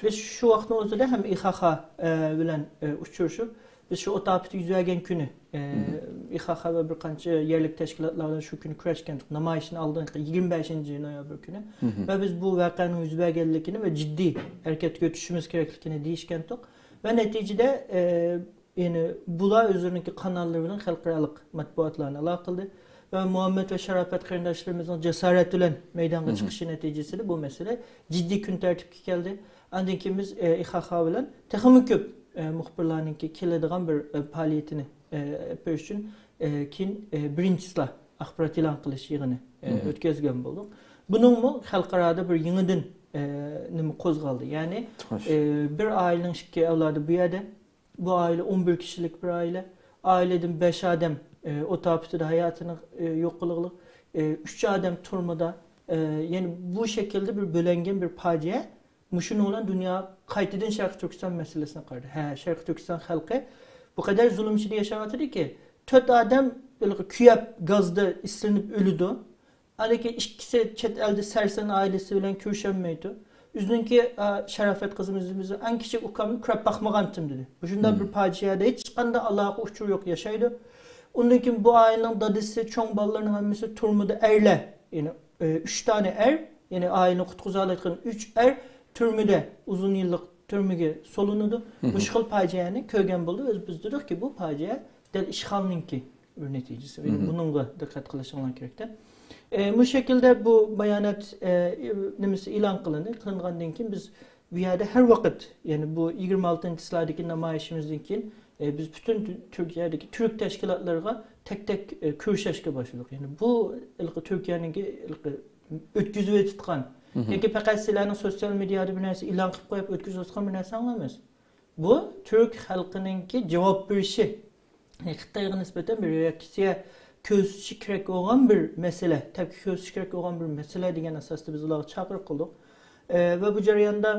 بىز شۇ ۋاقىتنىڭ ئۆزىدە ھەم ئىخاخا، ئە، بىلەن، ئە، ئۇچرىشىپ، بىز شۇ ئوت ئاپىتى يۈز بەرگەن كۈنى، ئە، ئىخاخا ۋە بىر قانچە يەرلىك تەشكىلاتلار بىلەن شۇ كۈنى كۈرەشكەنتۇق. نامايىشنى ئالدىنقى يىگىرمە بەشىنچى نويابىر كۈنى. ۋە بىز بۇ ۋەقەنىڭ يۈز بەرگەنلىكىنى ۋە جىددىي ھەرىكەتكە ئۆتۈشىمىز كېرەكلىكىنى دېيىشكەنتۇق. ۋە نەتىجىدە، ئە، يەنى بۇلار ئۆزلىرىنىڭكى قاناللىرى بىلەن خەلقئارالىق مەتبۇئاتلارنى ئالاقە قىلدى. ۋە مۇھەممەد ۋە شاراپەت قېرىنداشلىرىمىزنىڭ جاسارەت بىلەن مەيدانغا چىقىشى نەتىجىسىدە بۇ مەسىلە جىددىي كۈن تەرتىپكە كەلدى. ئاندىن كېيىن بىز، ئە، ئىخاخا بىلەن تېخىمۇ كۆپ، ئە، مۇخبىرلارنىڭكى كېلىدىغان بىر، ئە، پائالىيىتىنى، ئە، ئېلىپ بېرىش ئۈچۈن، ئە، كېيىن، ئە، بىرىنچىسىلا ئاخبارات ئېلان قىلىش يىغىنى، ئە، ئۆتكۈزگەن بولدۇق. بۇنىڭمۇ خەلقئارادا بىر يېڭىدىن، ئە، نېمە قوزغالدى. يەنى، ئە، بىر ئائىلىنىڭ ئىككى ئەۋلادى بۇ يەردە، بۇ ئائىلە ئون بىر كىشىلىك بىر ئائىلە. ئائىلىدىن بەش ئادەم، ئە، ئوت ئاپىتىدە ھاياتىنى، ئە، يوق قىلغۇلۇق. ئە، ئۈچ ئادەم تۈرمىدە. ئە، يەنى بۇ شەكىلدە بىر بۆلەنگەن بىر پاجىئە. مۇشۇنىڭ بىلەن دۇنيا قايتىدىن شەرقىي تۈركىستان مەسىلىسىنى قارىدى. ھە، شەرقىي تۈركىستان خەلقى بۇ قەدەر زۇلۇم ئىچىدە ياشاۋاتىدىكى، تۆت ئادەم ھېلىقى كۆيۈپ، گازدا ئىسسىلىنىپ ئۆلىدۇ. ئاندىن كېيىن ئىككىسى چەت ئەلدە سەرسان ئائىلىسى بىلەن كۆرۈشەلمەيدۇ. ئۆزىنىڭكى، ئا، شاراپەت قىزىمىز، بىز ئەڭ كىچىك ئۇكامنى كۆرۈپ باقمىغانتىم دېدى. مۇشۇنداق بىر پاجىئەدە ھېچقانداق ئالاقە ئۇچۇرى يوق ياشايدۇ. ئۇندىن كېيىن بۇ ئائىلىنىڭ دادىسى، چوڭ بالىلىرىنىڭ ھەممىسى تۈرمىدە، ئەرلەر، يەنى، ئە، ئۈچ دانە ئەر، يەنى ئائىلىنى قۇتقۇزالايدىغان ئۈچ ئەر تۈرمىدە، ئۇزۇن يىللىق تۈرمىگە سولىنىدۇ. مۇشۇ خىل پاجىئەنى كۆرگەن بولدۇق. ئۆز بىز دېدۇقكى، بۇ پاجىئە دەل ئىشغالنىڭكى. بىر نەتىجىسى. يەنى بۇنىڭغا دىققەت قىلىشىڭلار كېرەكتە. ئە، بۇ شەكىلدە بۇ بايانات، ئە، نېمىسى ئېلان قىلىندى. قىلىنغاندىن كېيىن بىز بۇ يەردە ھەر ۋاقىت، يەنى بۇ يىگىرمە ئالتىنچى چىسلادىكى نامايىشىمىزدىن كېيىن، ئە، بىز پۈتۈن تۈ-، تۈركىيەدىكى تۈرك تەشكىلاتلىرىغا تەك-تەك، ئە، كۆرۈشۈشكە باشلىدۇق. يەنى بۇ ھېلىقى تۈركىيەنىڭكى ھېلىقى ئۆتكۈزۈۋېتىدىغان ياكى پەقەت سىلەرنىڭ سوتسىيال مېدىيادا بىر نەرسە ئېلان قىلىپ قويۇپ ئۆتكۈزۈۋاتقان بىر نەرسەڭلار ئەمەس. بۇ تۈرك خەلقىنىڭكى جاۋاب بېرىشى. خىتايغا نىسبەتەن بىر رېئاكسىيە كۆرسىتىشى كېرەك بولغان بىر مەسىلە، تەپكە كۆرسىتىشى كېرەك بولغان بىر مەسىلە دېگەن ئاساستا بىز ئۇلارغا چاقىرىق قىلدۇق. ئە، ۋە بۇ جەرياندا،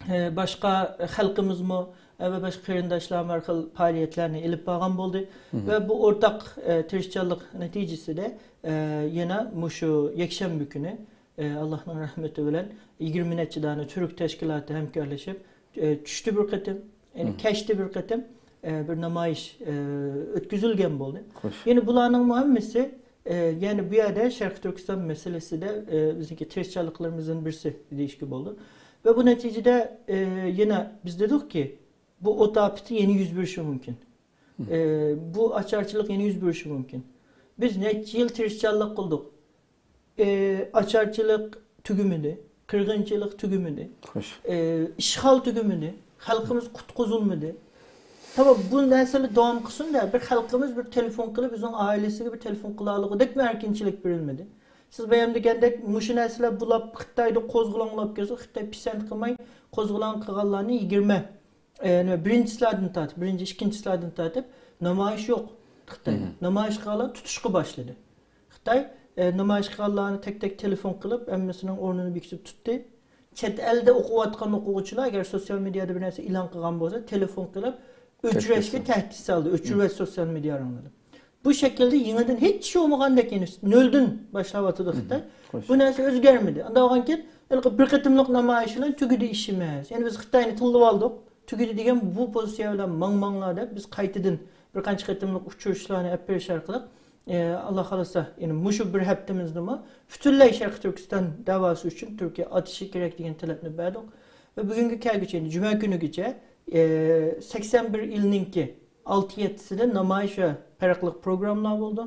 ئە، باشقا خەلقىمىزمۇ، ئە، ۋە باشقا قېرىنداشلارمۇ ھەر خىل پائالىيەتلەرنى ئېلىپ بارغان بولدى. ۋە بۇ ئورتاق، ئە، تىرىشچانلىق نەتىجىسىدە، ئە، يەنە مۇشۇ يەكشەنبە كۈنى، ئە، ئاللاھنىڭ رەھمىتى بىلەن يىگىرمە نەچچە دانە تۈرك تەشكىلاتى ھەمكارلىشىپ، ئە، چۈشتە بىر قېتىم، يەنى كەچتە بىر قېتىم، ئە، بىر نامايىش، ئە، ئۆتكۈزۈلگەن بولدى. يەنى بۇلارنىڭمۇ ھەممىسى، ئە، يەنى بۇ يەردە شەرقىي تۈركىستان مەسىلىسىدە، ئە، بىزنىڭكى تىرىشچانلىقلىرىمىزدىن بىرسى دېيىشكە بولىدۇ. ۋە بۇ نەتىجىدە، ئە، يەنە بىز دېدۇقكى، بۇ ئوت ئاپىتى يەنە يۈز بېرىشى مۇمكىن. ئە، بۇ ئاچارچىلىق يەنە يۈز بېرىشى مۇمكىن. بىز نەچچە يىل تىرىشچانلىق قىلدۇق. ئى، ئاچارچىلىق تۈگىمىدى، قىرغىنچىلىق تۈگىمىدى، ئى، ئىشغال تۈگىمىدى، خەلقىمىز قۇتقۇزۇلمىدى. تامام بۇ نەرسىلەر داۋام قىلسۇن دە، بىر خەلقىمىز بىر تېلېفون قىلىپ، ئۆزىنىڭ ئائىلىسىگە بىر تېلېفون قىلالىغۇدەكمۇ ئەركىنچىلىك بېرىلمىدى. سىز بايام دېگەندەك، مۇشۇ نەرسىلەر بۇلاپ خىتايدا قوزغىلاڭ بولاپ كەلسە، خىتاي پىسەنت قىلماي، قوزغىلاڭ قىلغانلارنى يىگىرمە ئە، نېمە، بىرىنچىسىلاردىن تارتىپ، بىرىنچى، ئىككىنچىسىلاردىن تارتىپ نامايىش يوق خىتايدا. نامايىش قىلغانلار تۇتۇشقا باشلىدى. خىتاي، ئە، نامايىش قىلغانلارنى تەك-تەك تېلېفون قىلىپ، ھەممىسىنىڭ ئورنىنى بېكىتىپ تۇتتى. چەت ئەلدە ئوقۇۋاتقان ئوقۇغۇچىلار ئەگەر سوتسىيال مېدىيادا بىر نەرسە ئېلان قىلغان بولسا، تېلېفون قىلىپ، ئۆچۈرۈشكە تەھدىت سالدى. ئۆچۈرۈۋەت سوتسىيال مېدىياڭلارنى دەپ. بۇ شەكىلدە يېڭىدىن ھېچ ئىش بولمىغاندەك، يەنە نۆلدىن باشلاۋاتىدۇ خىتاي. بۇ نەرسە ئۆزگەرمىدى. ئانداق بولغانكىن، ھېلىقى بىر قېتىملىق نامايىش بىلەن تۈگىدى ئىشىمىز. يەنى بىز خىتاينى تىللىۋالدۇق، تۈگىدى دېگەن بۇ پوزىتسىيە بىلەن ماڭماڭلار دەپ، بىز قايتىدىن بىر قانچە قېتىملىق ئۇچرىشىشلارنى ئېلىپ بېرىش ئارقىلىق، ئى، ئاللا خالىسا، يەنى مۇشۇ بىر ھەپتىمىزدىمۇ پۈتۈنلەي شەرقىي تۈركىستان دەۋاسى ئۈچۈن تۈركىيە ئاتىشى كېرەك دېگەن تەلەپنى بەردۇق. ۋە بۈگۈنگە كەلگۈچە، يەنى جۈمە كۈنىگىچە، ئى، سەكسەن بىر ئىلنىڭكى ئالتە يەتتىسىدە نامايىش ۋە پەرقلىق پروگراممىلار بولدى.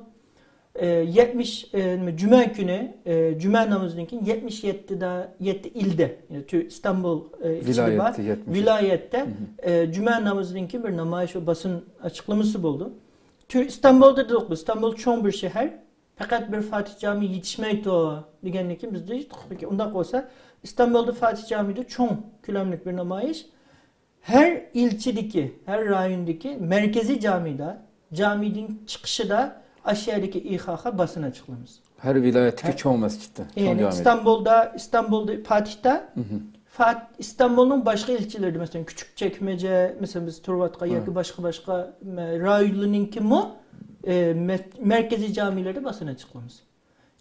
ئى، يەتمىش، ئى، نېمە، جۈمە كۈنى، ئى، جۈمە نامىزىدىن كېيىن يەتمىش يەتتە دا، يەتتە ئىلدە، يەنى تۈ-، ئىستانبۇل، ئى، ئىچىدە بار، ۋىلايەتتە يەتمىش. ۋىلايەتتە، ئى، جۈمە نامىزىدىن كېيىن بىر نامايىش ۋە باسىن ئاچىقلىمىسى بولدى. تۈ-، ئىستانبۇلدا دېدۇق بىز، ئىستانبۇل چوڭ بىر شەھەر، پەقەت بىر فاتىھ جامى يېتىشمەيدۇ دېگەندىن كېيىن بىز دېدۇق، ئۇنداق بولسا ئىستانبۇلدا فاتىھ جامىدا چوڭ كۆلەملىك بىر نامايىش، ھەر ئىلچىدىكى، ھەر رايوندىكى مەركىزىي جامىدا، جامىدىن چىقىشىدا ئاشۇ يەردىكى ئىخاخا باسىنى ئاچىقلايمىز. ھەر ۋىلايەتتىكى ھە. چوڭ مەسچىتتە، چوڭ يەنى جامىدا. ئىستانبۇلدا، ئىستانبۇلدا فاتىھتا، فات-، ئىستانبۇلنىڭ باشقا ئىلچىلىرىدە، مەسىلەن، كۈچۈك چەكمىجە، مەسىلەن، بىز تۇرۇۋاتقان ھە. ياكى باشقا، باشقا، مە-، رايونلارنىڭكىمۇ، ئە، مە-، مەركىزىي جامىلىرىدە باسىنى ئاچىقلايمىز.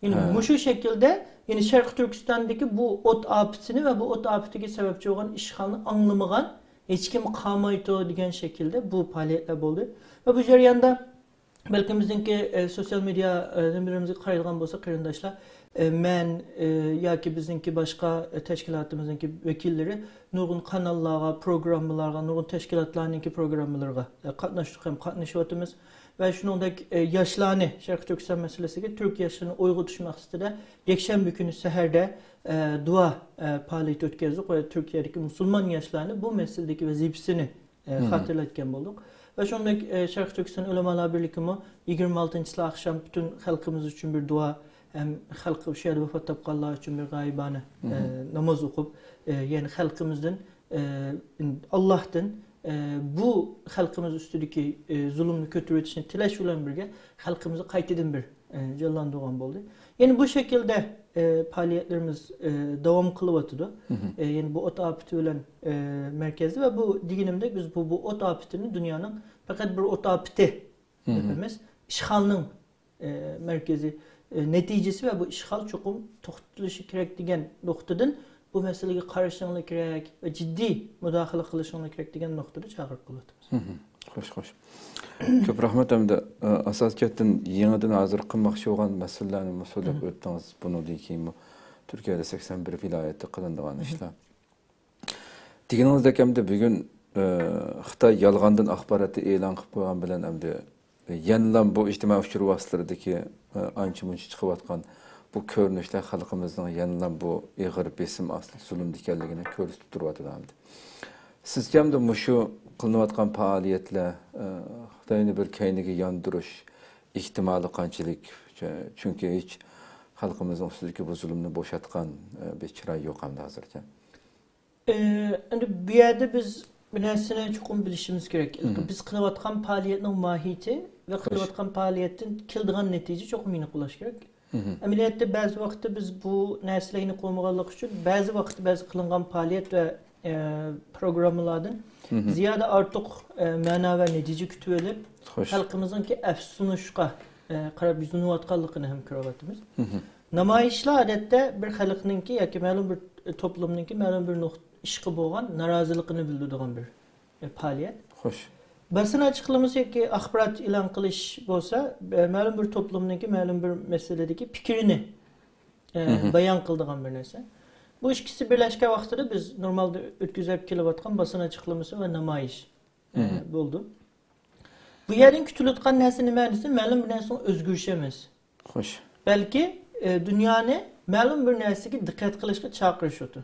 يەنى ھە. مۇشۇ شەكىلدە، يەنى شەرقىي تۈركىستاندىكى بۇ ئوت ئاپىتىنى ۋە بۇ ئوت ئاپىتىگە سەۋەبچى بولغان ئىشغالنى ئاڭلىمىغان ھېچكىم قالمايدۇ دېگەن شەكىلدە بۇ پائالىيەتلەر بولدى. ۋە بۇ جەرياندا بەلكىم بىزنىڭكى، ئە، سوتسىيال مېدىيا، ئە، نېمىلىرىمىزگە قارايدىغان بولسا قېرىنداشلار، ئە، مەن، ئە، ياكى بىزنىڭكى باشقا، ئە، تەشكىلاتىمىزنىڭكى ۋەكىللىرى نۇرغۇن قاناللارغا، پروگراممىلارغا، نۇرغۇن تەشكىلاتلارنىڭكى پروگراممىلىرىغا، ئە، قاتناشتۇق ھەم قاتنىشىۋاتىمىز. ۋە شۇنىڭدەك، ئە، ياشلارنى، شەرقىي تۈركىستان مەسىلىسىگە تۈرك ياشلىرىنى ئويغىتىش مەقسىتىدە يەكشەنبە كۈنى سەھەردە، ئە، دۇئا، ئە، پائالىيىتى ئۆتكۈزدۇق ۋە تۈركىيەدىكى مۇسۇلمان ياشلارنى بۇ مەسىلىدىكى ۋەزىپىسىنى، ئە، خاتىرىلەتكەن بولدۇق. ۋە شۇنىڭدەك، ئە، شەرقىي تۈركىستان ئۆلىمالار بىرلىكىمۇ يىگىرمە ئالتىنچى ئاخشام پۈتۈن خەلقىمىز ئۈچۈن بىر دۇئا ھەم خەلق، شۇ يەردە ۋاپات تاپقانلار ئۈچۈن بىر غايىبانە، ئە، ناماز ئوقۇپ، ئە، يەنى خەلقىمىزدىن، ئە، ئاللاھتىن، ئە، بۇ خەلقىمىز ئۈستىدىكى، ئە، زۇلۇمنى كۆتۈرۈۋېتىشنى تىلەش بىلەن بىرگە، خەلقىمىزنى قايتىدىن بىر، ئە، جانلاندۇرغان بولدى. يەنى بۇ شەكىلدە، ئە، پائالىيەتلىرىمىز، ئە، داۋام قىلىۋاتىدۇ. ئە، يەنى بۇ ئوت ئاپىتى بىلەن، ئە، مەركەزدە ۋە بۇ دېگىنىمدەك، بىز بۇ، بۇ ئوت ئاپىتىنى دۇنيانىڭ پەقەت بىر ئوت ئاپىتى دەپ ئەمەس، ئىشغالنىڭ ئە، مەركىزىي، ئە، نەتىجىسى ۋە بۇ ئىشغال چوقۇم توختىتىلىشى كېرەك دېگەن نۇقتىدىن بۇ مەسىلىگە قارىشىڭلار كېرەك ۋە جىددىي مۇداخىلە قىلىشىڭلار كېرەك دېگەن نۇقتىدا چاقىرىق قىلىۋاتىمىز. خوش، خوش. كۆپ رەھمەت. ئەمدى، ئە، ئاساسىي جەھەتتەن يېڭىدىن ھازىر قىلماقچى بولغان مەسىلىلەرنى سۆزلەپ ئۆتتىڭىز. بۇنىڭدىن كېيىنمۇ تۈركىيەدە سەكسەن بىر ۋىلايەتتە قىلىنىدىغان ئىشلار. دېگىنىڭىزدەك ئەمدى بۈگۈن، ئە، خىتاي يالغاندىن ئاخباراتنى ئېلان قىلىپ قويغان بىلەن ئەمدى يەنىلا بۇ ئىجتىمائىي ئۇچۇر ۋاسىتىلىرىدىكى، ئە، ئانچە-مۇنچە چىقىۋاتقان بۇ كۆرۈنۈشلەر خەلقىمىزنىڭ يەنىلا بۇ ئېغىر بېسىم ئاستىدا زۇلۇمدا ئىكەنلىكىنى كۆرسىتىپ تۇرۇۋاتىدۇ ئەمدى. سىزچە ئەمدى مۇشۇ قىلىنىۋاتقان پائالىيەتلەر، ئە، خىتاينى بىر كەينىگە ياندۇرۇش ئېھتىمالى قانچىلىك؟ چۈ-، چۈنكى ھېچ خەلقىمىزنىڭ ئۈستىدىكى بۇ زۇلۇمنى بوشاتقان، ئە، بىر چىراي يوق ئەمدى ھازىرچە. ئى، ئەمدى بۇ يەردە بىز بىر نەرسىنى چوقۇم بىلىشىمىز كېرەك. مم. بىز قىلىۋاتقان پائالىيەتنىڭ ماھىيىتى ۋە قىلىۋاتقان پائالىيەتتىن كېلىدىغان نەتىجە چوقۇم ئېنىق بولۇشى كېرەك. مم. ئەمەلىيەتتە بەزى ۋاقىتتا بىز بۇ نەرسىلەر ئېنىق بولمىغانلىقى ئۈچۈن بەزى ۋاقىتتا بەزى قىلىنغان پائالىيەت ۋە، ئە، پروگراممىلاردىن مم. زىيادە ئارتۇق، ئە، مەنا ۋە نەتىجە كۈتۈۋېلىپ، خوش. خەلقىمىزنىڭكى ئەپسۇسلىنىشقا، ئە، قاراپ يۈزلىنىۋاتقانلىقىنى ھەم كۆرۈۋاتىمىز. مم. نامايىشلار ئادەتتە بىر خەلقنىڭكى ياكى مەلۇم بىر توپلۇمنىڭكى مەلۇم بىر نۇق-، ئىشقا بولغان نارازىلىقىنى بىلدۈرىدىغان بىر، ئە، پائالىيەت. خوش. باسما ئەلچىخلىمىسى ياكى ئاخبارات ئېلان قىلىش بولسا، ئە، مەلۇم بىر توپلۇمنىڭكى مەلۇم بىر مەسىلىدىكى پىكرىنى، ئە، مم. بايان قىلىدىغان بىر نەرسە. بۇ ئىككىسى بىرلەشكەن ۋاقتىدا بىز نورمالدا ئۆتكۈزۈپ كېلىۋاتقان باسما ئەلچىخلىمىسى ۋە نامايىش، ئە، مم. بولىدۇ. بۇ يەردىن كۈتۈلۈۋاتقان نەرسە نېمە دېسە، مەلۇم بىر نەرسىنىڭ ئۆزگىرىشى ئەمەس. خوش. بەلكى، ئە، دۇنيانى مەلۇم بىر نەرسىگە دىققەت قىلىشقا چاقىرىش ئوتى.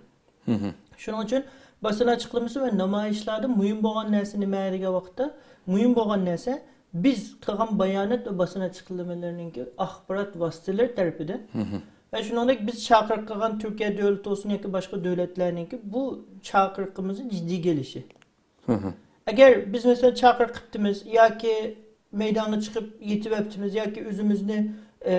مم. شۇنىڭ ئۈچۈن باسما ئەلچىخلىمىسى ۋە نامايىشلاردا مۇھىم بولغان نەرسە نېمە دېگەن ۋاقىتتا، مۇھىم بولغان نەرسە بىز قىلغان بايانات ۋە باسما ئەلچىخلىمىلىرىنىڭكى ئاخبارات ۋاسىتىلىرى تەرىپىدىن مم. ۋە شۇنىڭدەك بىز چاقىرىق قىلغان تۈركىيە دۆلىتى بولسۇن ياكى باشقا دۆلەتلەرنىڭكى بۇ چاقىرىقىمىزنى جىددىيگە ئېلىشى. مم. ئەگەر بىز، مەسىلەن، چاقىرىق قىپتىمىز ياكى مەيدانغا چىقىپ يېتىۋەپتىمىز ياكى ئۆزىمىزنى، ئە،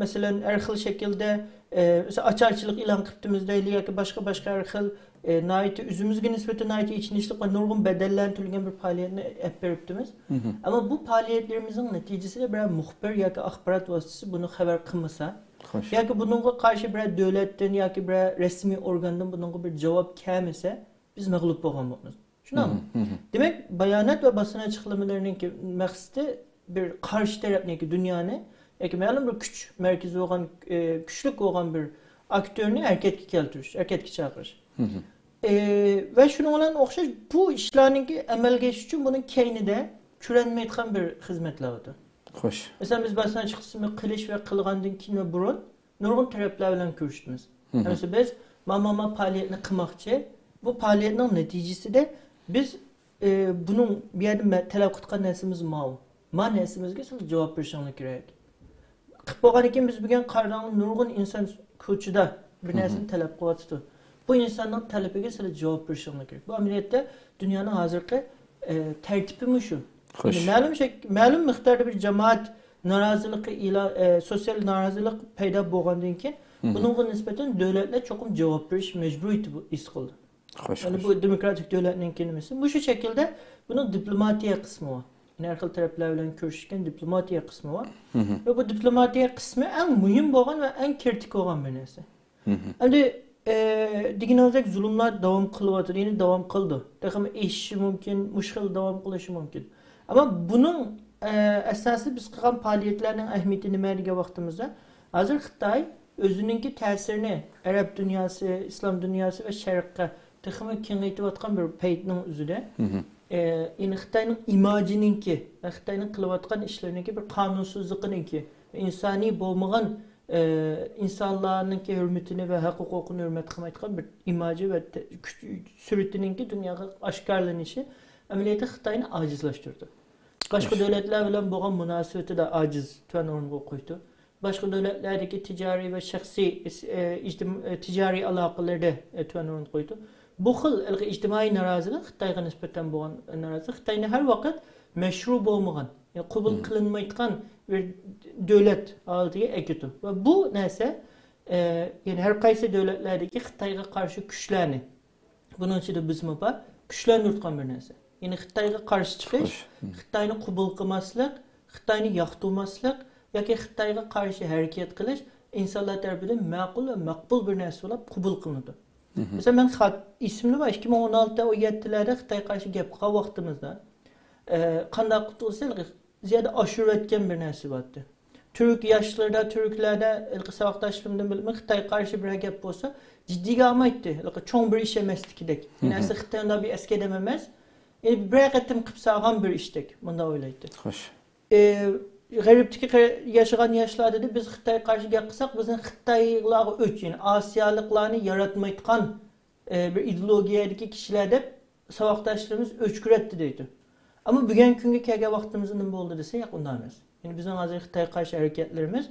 مەسىلەن، ھەر خىل شەكىلدە، ئە، مەسىلەن، ئاچارچىلىق ئېلان قىپتىمىز دەيلى ياكى باشقا، باشقا ھەر خىل، ئە، ناھايىتى ئۆزىمىزگە نىسبەتەن ناھايىتى ئېچىنىشلىق ۋە نۇرغۇن بەدەللەرنى تۆلىگەن بىر پائالىيەتنى ئېلىپ بېرىپتىمىز. مم. ئەمما بۇ پائالىيەتلىرىمىزنىڭ نەتىجىسىدە بىرەر مۇخبىر ياكى ئاخبارات ۋاسىتىسى بۇنى خەۋەر قىلمىسا، خوش. ياكى بۇنىڭغا قارشى بىرەر دۆلەتتىن ياكى بىرەر رەسمىي ئورگاندىن بۇنىڭغا بىر جاۋاب كەلمىسە، بىز مەغلۇپ بولغان بولىمىز. شۇنداقمۇ؟ مم، مم. دېمەك، بايانات ۋە باسما ئەلچىخلىمىلىرىنىڭكى مەقسىتى بىر قارشى تەرەپنىڭكى دۇنيانى ياكى مەلۇم بىر كۈچ مەركىزى بولغان، ئى، كۈچلۈك بولغان بىر ئاكتورنى ھەرىكەتكە كەلتۈرۈش، ھەرىكەتكە چاقىرىش. مم. ئى، ۋە شۇنىڭ بىلەن ئوخشاش بۇ ئىشلارنىڭكى ئەمەلگە ئېشىش ئۈچۈن بۇنىڭ كەينىدە كۆرۈنمەيدىغان بىر خىزمەتلەر بار. خوش. مەسىلەن، بىز باسما ئەلچىخلىمىسى قىلىش ۋە قىلغاندىن كېيىن ۋە بۇرۇن نۇرغۇن تەرەپلەر بىلەن كۆرۈشتىمىز. مم. مەسىلەن، بىز ما، ما، ما پائالىيەتنى قىلماقچى. بۇ پائالىيەتنىڭ نەتىجىسىدە بىز، ئى، بۇنىڭ بۇ يەردە مە-، تەلەپ قىلىدىغان نەرسىمىز ماۋۇ. ما نەرسىمىزگە سىلەر جاۋاب بېرىشىڭلار كېرەك. قىپ بولغاندىن كېيىن بىز بۈگۈن قارىداڭلار نۇرغۇن ئىنسان كوچىدا بىر نەرسىنى تەلەپ قىلىۋاتىدۇ. بۇ ئىنساننىڭ تەلىپىگە سىلەر جاۋاب بېرىشىڭلار كېرەك. بۇ ئەمەلىيەتتە دۇنيانىڭ ھازىرقى، ئە، تەرتىپى مۇشۇ. خوش. يەنى مەلۇم شەك-، مەلۇم مىقداردا بىر جامائەت نارازىلىقى ئېلا-، ئە، سوتسىيال نارازىلىق پەيدا بولغاندىن كېيىن، بۇنىڭغا نىسبەتەن دۆلەتلەر چوقۇم جاۋاب بېرىش مەجبۇرىيىتى بۇ-، ھېس قىلىدۇ. خوش، يەنى خوش. بۇ دېموكراتىك دۆلەتنىڭكى نېمىسى. مۇشۇ شەكىلدە بۇنىڭ دىپلوماتىيە قىسمى بار. يەنى ھەر خىل تەرەپلەر بىلەن كۆرۈشكەن دىپلوماتىيە قىسمى بار. ۋە بۇ دىپلوماتىيە قىسمى ئەڭ مۇھىم بولغان ۋە ئەڭ كىرىتىك بولغان بىر نەرسە. ئەمدى، ئە، دېگىنىڭىزدەك زۇلۇملار داۋام قىلىۋاتىدۇ، يەنە داۋام قىلىدۇ. تېخىمۇ ئېشىشى مۇمكىن، مۇشۇ خىل داۋام قىلىشى مۇمكىن. ئەمما بۇنىڭ، ئە، ئەساسىي بىز قىلغان پائالىيەتلەرنىڭ ئەھمىيىتى نېمە دېگەن ۋاقتىمىزدا، ھازىر خىتاي ئۆزىنىڭكى تەسىرىنى ئەرەب دۇنياسى، ئىسلام دۇنياسى ۋە شەرققە تېخىمۇ كېڭەيتىۋاتقان بىر پەيتنىڭ ئۆزىدە، ئە، يەنى خىتاينىڭ ئىماجىنىڭكى ۋە خىتاينىڭ قىلىۋاتقان ئىشلىرىنىڭكى بىر قانۇنسىزلىقىنىڭكى، ئىنسانىي بولمىغان، ئە، ئىنسانلارنىڭكى ھۆرمىتىنى ۋە ھەق ھوقۇقىنى ھۆرمەت قىلمايدىغان بىر ئىماجى ۋە تە-، كۈچ، سۈرىتىنىڭكى دۇنياغا ئاشكارىلىنىشى ئەمەلىيەتتە خىتاينى ئاجىزلاشتۇرىدۇ. باشقا دۆلەتلەر بىلەن بولغان مۇناسىۋىتىدە ئاجىز، تۆۋەن ئورۇنغا قويىدۇ. باشقا دۆلەتلەردىكى تىجارىي ۋە شەخسىي، ئە، ئىجتىم-، ئە، تىجارىي ئالاقىلىرىدە، ئە، تۆۋەن ئورۇندا قويىدۇ. بۇ خىل ھېلىقى ئىجتىمائىي نارازىلىق، خىتايغا نىسبەتەن بولغان نارازىلىق خىتاينى ھەر ۋاقىت مەشرۇ بولمىغان، يا قوبۇل قىلىنمايدىغان بىر دۆلەت ھالىتىگە ئەكىتىدۇ. ۋە بۇ نەرسە، ئە، يەنى ھەر قايسى دۆلەتلەردىكى خىتايغا قارشى كۈچلەرنى، بۇنىڭ ئىچىدە بىزمۇ بار، كۈچلەندۈرىدىغان بىر نەرسە. يەنى خىتايغا قارشى چىقىش، خىتاينى قوبۇل قىلماسلىق، خىتاينى ياقتۇرماسلىق ياكى خىتايغا قارشى ھەرىكەت قىلىش ئىنسانلار تەرىپىدىن مەقۇل ۋە مەقبۇل بىر نەرسە بولۇپ قوبۇل قىلىنىدۇ. مەسىلەن، مەن خات-، ئېسىمدە بار، ئىككى مىڭ ئون ئالتە، ئون يەتتىلەردە خىتايغا قارشى گەپ قىلغان ۋاقتىمىزدا، ئە، قانداق قىلسا زىيادە ئاشۇرۇۋەتكەن بىر نەرسە بارتتى. تۈرك ياشلىرىدا، تۈركلەردە ھېلىقى ساۋاقداشلىرىمدىن بىلىمەن، خىتايغا قارشى بىرەر گەپ بولسا، جىددىيگە ئالمايتتى. ھېلىقى چوڭ بىر ئىش ئەمەستىكىدەك. نەرسە خىتايدا بىر ئەسكى ئادەم ئەمەس. ئە، بىرەر قېتىم قىلىپ سالغان بىر ئىشتەك. مۇنداق ئويلايتتى. خوش. ئى، غەربتىكى قە-، ياشىغان ياشلار دېدى، بىز خىتايغا قارشى گەپ قىلساق، بىزنى خىتايلارغا ئۆچ، يەنى ئاسىيالىقلارنى ياراتمايدىغان، ئى، بىر ئىدېئولوگىيەدىكى كىشىلەر دەپ ساۋاقداشلىرىمىز ئۆچ كۆرەتتى دەيدۇ. ئەمما بۈگۈنكى كۈنگە كەلگەن ۋاقتىمىزدا نېمە بولدى دېسە، ياق، ئۇنداق ئەمەس. يەنى بىزنىڭ ھازىر خىتايغا قارشى ھەرىكەتلىرىمىز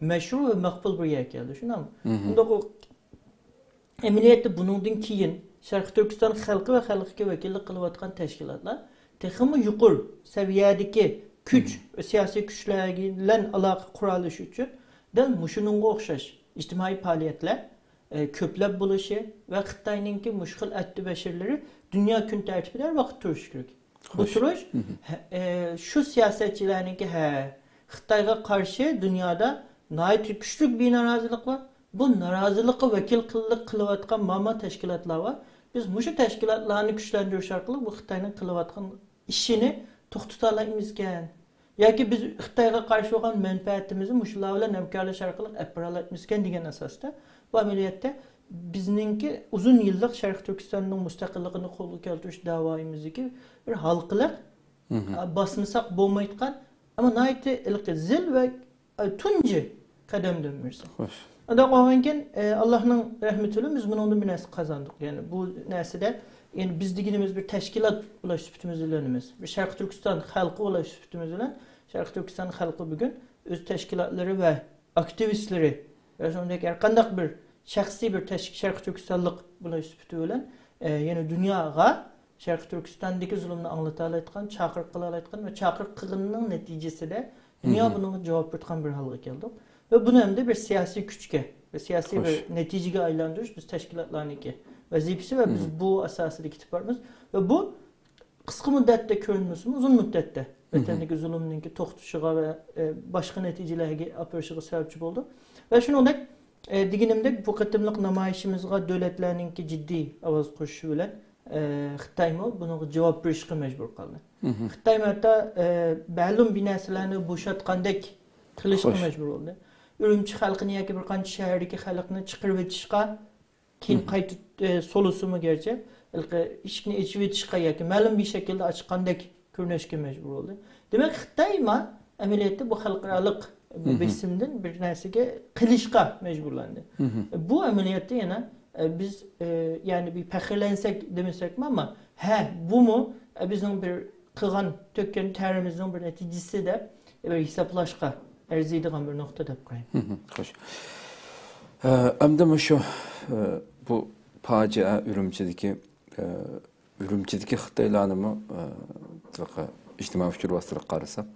مەشرۇ ۋە مەقبۇل بىر يەرگە كەلدى، شۇنداقمۇ؟ ئۇنداق ئۇ ئەمەلىيەتتە بۇنىڭدىن كېيىن شەرقىي تۈركىستان خەلقى ۋە خەلقىگە ۋەكىللىك قىلىۋاتقان تەشكىلاتلار تېخىمۇ يۇقىرى سەۋىيەدىكى كۈچ، سىياسىي كۈچلەر بىلەن ئالاقە قۇرالىشى ئۈچۈن دەل مۇشۇنىڭغا ئوخشاش ئىجتىمائىي پائالىيەتلەر، ئە، كۆپلەپ بولۇشى ۋە خىتاينىڭكى مۇشۇ خىل ئەتتە بەشىرىلىرى دۇنيا كۈن تەرتىپىدە ھەر ۋاقىت تۇرۇشى كېرەك. بۇ تۇرۇش، ھە، ئە، شۇ سىياسەتچىلەرنىڭكى، ھە، خىتايغا قارشى دۇنيادا ناھايىتى كۈچلۈك بىر نارازىلىق بار. بۇ نارازىلىققا ۋەكىللىك قىلىۋاتقان ماما تەشكىلاتلار بار. بىز مۇشۇ تەشكىلاتلارنى كۈچلەندۈرۈش ئارقىلىق بۇ خىتاينىڭ قىلىۋاتقان ئىشىنى توختىتالايمىزكەن؟ ياكى بىز خىتايغا قارشى بولغان مەنپەئەتىمىزنى مۇشۇلار بىلەن ھەمكارلىشىش ئارقىلىق ئەپ بېرەلەيمىزكەن دېگەن ئاساستا، بۇ ئەمەلىيەتتە بىزنىڭكى ئۇزۇن يىللىق شەرقىي تۈركىستاننىڭ مۇستەقىللىقىنى قولغا كەلتۈرۈش داۋايىمىزدىكى بىر ھالقىلىق، ئا، باسمىساق بولمايدىغان، ئەمما ناھايىتى ھېلىقى زىل ۋە، ئا، تۇنجى قەدەمدىن بىرسى. خوش. ئۇنداق بولغاندىكىن، ئە، ئاللاھنىڭ رەھمىتى بىلەن بىز بۇنىڭدىن بىر نەرسە قازاندۇق. يەنى بۇ نەرسىدە، يەنى بىز دېگىنىمىز بىر تەشكىلات بولۇش سۈپىتىمىز بىلەن ئەمەس. بىر شەرقىي تۈركىستان خەلقى بولۇش سۈپىتىمىز بىلەن، شەرقىي تۈركىستان خەلقى بۈگۈن ئۆز تەشكىلاتلىرى ۋە ئاكتىۋىستلىرى ۋە شۇنداق ھەر قانداق بىر شەخسىي بىر تەش-، شەرقىي تۈركىستانلىق بولۇش سۈپىتى بىلەن، ئە، يەنە دۇنياغا شەرقىي تۈركىستاندىكى زۇلۇمنى ئاڭلىتالايدىغان، چاقىرىق قىلالايدىغان ۋە چاقىرىق قىلغىنىنىڭ نەتىجىسىدە دۇنيا بۇنىڭغا جاۋاب بېرىدىغان بىر ھالغا كەلدۇق. ۋە بۇنى ئەمدى بىر سىياسىي كۈچكە، بىر سىياسىي بىر نەتىجىگە ئايلاندۇرۇش بىز تەشكىلاتلارنىڭكى ۋەزىپىسى ۋە بىز بۇ ئاساسىدا كېتىپ بارىمىز. ۋە بۇ قىسقا مۇددەتتە كۆرۈنمىسىمۇ، ئۇزۇن مۇددەتتە ۋەتەندىكى زۇلۇمنىڭكى توختىشىغا ۋە، ئە، باشقا نەتىجىلەرگە ئاپىرىشىغا سەۋەبچى بولىدۇ. ۋە شۇنىڭدەك، ئە، دېگىنىمدەك، بۇ قېتىملىق نامايىشىمىزغا دۆلەتلەرنىڭكى جىددىي ئاۋاز قوشۇشى بىلەن، ئە، خىتايمۇ بۇنىڭغا جاۋاب بېرىشقا مەجبۇر قالدى. خىتايمۇ ھەتتا، ئە، مەلۇم بىر نەرسىلەرنى بوشاتقاندەك قىلىشقا مەجبۇر بولدى. ئۈرۈمچى خەلقىنى ياكى بىر قانچە شەھەردىكى خەلقنى چىقىرىۋېتىشقا كېيىن قايتا، ئە، سولىسىمۇ گەرچە، ھېلىقى ئىشىكنى ئېچىۋېتىشقا ياكى مەلۇم بىر شەكىلدە ئاچقاندەك كۆرۈنۈشكە مەجبۇر بولدى. دېمەك، خىتايمۇ ئەمەلىيەتتە بۇ خەلقئارالىق بېسىمدىن بىر نەرسىگە قېلىشقا مەجبۇرلاندى. بۇ ئەمەلىيەتتە يەنە، ئە، بىز، ئە، يەنى بىر پەخىرلەنسەك دېمىسەكمۇ، ئەمما، ھە، بۇمۇ، ئە، بىزنىڭ بىر قىلغان، تۆككەن تەرىمىزنىڭ بىر نەتىجىسى دەپ، بىر ھېسابلاشقا ئەرزىيدىغان بىر نۇقتا دەپ قارايمەن. خوش. ئە، ئەمدى مۇشۇ، ئە، بۇ پاجىئە ئۈرۈمچىدىكى، ئە، ئۈرۈمچىدىكى خىتايلارنىمۇ، ئە، ئىجتىمائىي ئۇچۇر ۋاسىتىلىرىگە قارىساق،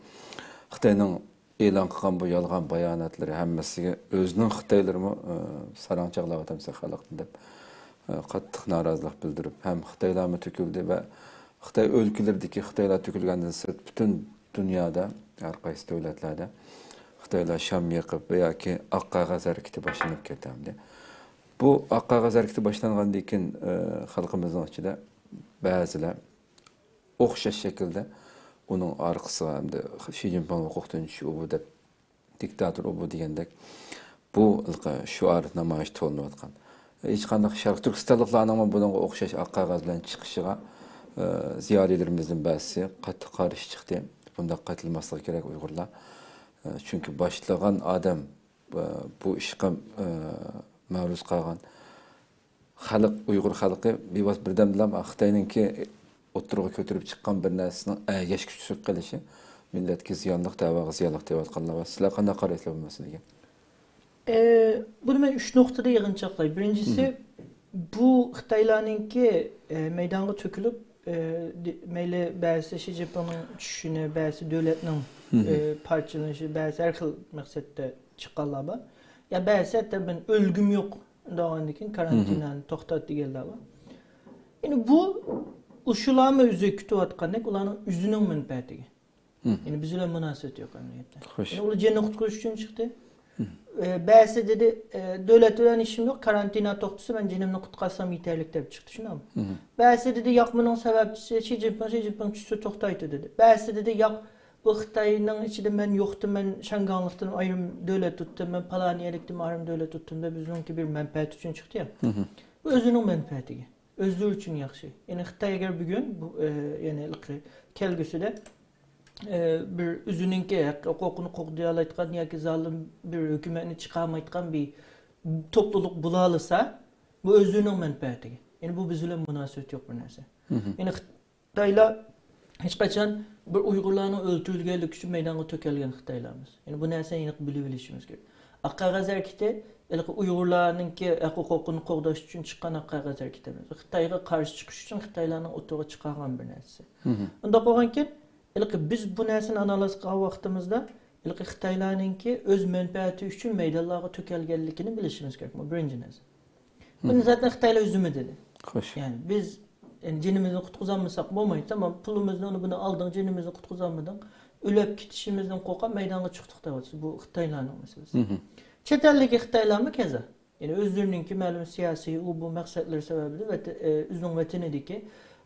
خىتاينىڭ ئېلان قىلغان بۇ يالغان باياناتلىرى ھەممىسىگە ئۆزىنىڭ خىتايلىرىمۇ، ئە، ساراڭ چاغلاۋاتامسەن خەلقنى دەپ، ئە، قاتتىق نارازىلىق بىلدۈرۈپ، ھەم خىتايلارمۇ تۆكۈلدى ۋە خىتاي ئۆلكىلىرىدىكى خىتايلار تۆكۈلگەندىن سىرت پۈتۈن دۇنيادا ھەر قايسى دۆلەتلەردە خىتايلار شام يېقىپ ۋە ياكى ئاق قەغەز ھەرىكىتى باشلىنىپ كەتتى. بۇ ئاق قەغەز ھەرىكىتى باشلانغاندىن كېيىن، ئە، خەلقىمىزنىڭ ئىچىدە بەزىلەر ئوخشاش شەكىلدە ئۇنىڭ ئارقىسىغا ئەمدى شى جىنپىڭ ھوقۇقتىن چۈش ئۇ بۇ دەپ، دىكتاتور ئۇ بۇ دېگەندەك بۇ شوئار نامايىش تولۇنۇۋاتقان. ھېچقانداق شەرقىي تۈركىستانلىقلارنىڭمۇ بۇنىڭغا ئوخشاش ئاق قەغەز بىلەن چىقىشىغا، ئە، زىيالىيلىرىمىزدىن بەزىسى قاتتىق قارشى چىقتى. بۇنداق قىلماسلىقى كېرەك ئۇيغۇرلار. ئە، چۈنكى باشلىغان ئادەم، ئە، بۇ ئىشقا، ئە، مەرۇز قالغان خەلق، ئۇيغۇر خەلقى بىۋاسىتە بىردەمدىلا خىتاينىڭكى ئوتتۇرىغا كۆتۈرۈپ چىققان بىر نەرسىنىڭ ئەگەشكە چۈشۈپ قېلىشى مىللەتكە زىيانلىق، دەۋاغا زىيانلىق دەۋاتقانلار بار. سىلەر قانداق قارايسىلەر بۇ مەسىلىگە؟ ئە، بۇنى مەن ئۈچ نۇقتىدا يىغىنچاقلاي. بىرىنچىسى، بۇ خىتايلارنىڭكى، ئە، مەيدانغا تۆكۈلۈپ، ئە، دې-، مەيلى بەزىسى شى جىنپىڭنىڭ چۈشۈشىنى، بەزىسى دۆلەتنىڭ، ئە، پارچىلىنىشى، بەزىسى ھەر خىل مەقسەتتە چىققانلار بار. يا بەزىسى ھەتتا مەن ئۆلگۈم يوق دېگەندىن كېيىن كارانتىنانى توختات دېگەنلەر بار. يەنى بۇ ئۇشۇلارمۇ ئۆزى كۈتۈۋاتقاندەك ئۇلارنىڭ ئۆزىنىڭ مەنپەئەتىگە. يەنى بىز بىلەن مۇناسىۋىتى يوق ئەمەلىيەتتە. خوش. يەنى ئۇلار جېنىنى قۇتقۇزۇش ئۈچۈن چىقتى. ئە، بەزىسى دېدى، ئە، دۆلەت بىلەن ئىشىم يوق، كارانتىنا توختىسا مەن جېنىمنى قۇتقارسام يېتەرلىك دەپ چىقتى، شۇنداقمۇ؟ بەزىسى دېدى، ياق، بۇنىڭ سەۋەبچىسى شى جىنپىڭ، شى جىنپىڭ چۈشسە توختايدۇ دېدى. بەزىسى دېدى، ياق، بۇ خىتاينىڭ ئىچىدە مەن يوقتىم، مەن شياڭگاڭلىقتىن ئايرىم دۆلەت تۇتتۇم، مەن پالان يەرلىكتىن ئايرىم دۆلەت تۇتتۇم دەپ ئۆزىنىڭكى بىر مەنپەئەتى ئۈچۈن چىقتى يا. بۇ ئۆزىنىڭ مەنپەئەتىگە. ئۆزلىرى ئۈچۈن ياخشى. يەنى خىتاي ئەگەر بۈگۈن، بۇ، ئە، يەنى ھېلىقى كەلگۈسىدە ئە، بىر ئۆزىنىڭكى ھەق ھوقۇقىنى قوغدىيالايدىغان ياكى زالىم بىر ھۆكۈمەتنى چىقارمايدىغان بىر توپلۇلۇق بولالىسا، بۇ ئۆزىنىڭ مەنپەئەتىگە. يەنى بۇ بىز بىلەن مۇناسىۋىتى يوق بىر نەرسە. يەنى خىتايلار ھېچقاچان بىر ئۇيغۇرلارنىڭ ئۆلتۈرۈلگەنلىكى ئۈچۈن مەيدانغا تۆكۈلگەن خىتايلار ئەمەس. يەنى بۇ نەرسىنى ئېنىق بىلىۋېلىشىمىز كېرەك. ئاق قەغەز ھەرىكىتى ھېلىقى ئۇيغۇرلارنىڭكى ھەق ھوقۇقىنى قوغداش ئۈچۈن چىققان ئاق قەغەز ھەرىكىتى ئەمەس. خىتايغا قارشى چىقىش ئۈچۈن خىتايلارنىڭ ئوتتۇرىغا چىقارغان بىر نەرسىسى. ئۇنداق بولغانكەن، ھېلىقى بىز بۇ نەرسىنى ئانالىز قىلغان ۋاقتىمىزدا، ھېلىقى خىتايلارنىڭكى ئۆز مەنپەئەتى ئۈچۈن مەيدانلارغا تۆكەلگەنلىكىنى بىلىشىمىز كېرەك. بۇ بىرىنچى نەرسە. بۇنى زاتەن خىتايلار ئۆزىمۇ دېدى. يەنى بىز، يەنى جېنىمىزنى قۇتقۇزالمىساق بولمايدۇ. تامام، پۇلىمىزنى، ئۇنى بۇنى ئالدىڭ، جېنىمىزنى قۇتقۇزالمىدىڭ. ئۆلۈپ كېتىشىمىزدىن قورقۇپ مەيدانغا چىقتۇق دەۋاتىسىز. بۇ خىتايلارنىڭ مەسىلىسى. چەت ئەلدىكى خىتايلارمۇ كەزا. يەنى ئۆزلىرىنىڭكى مەلۇم سىياسىي، ئۇ بۇ مەقسەتلىرى سەۋەبىدىن ۋەتە-، ئە، ئۆزىنىڭ ۋەتىنىدىكى،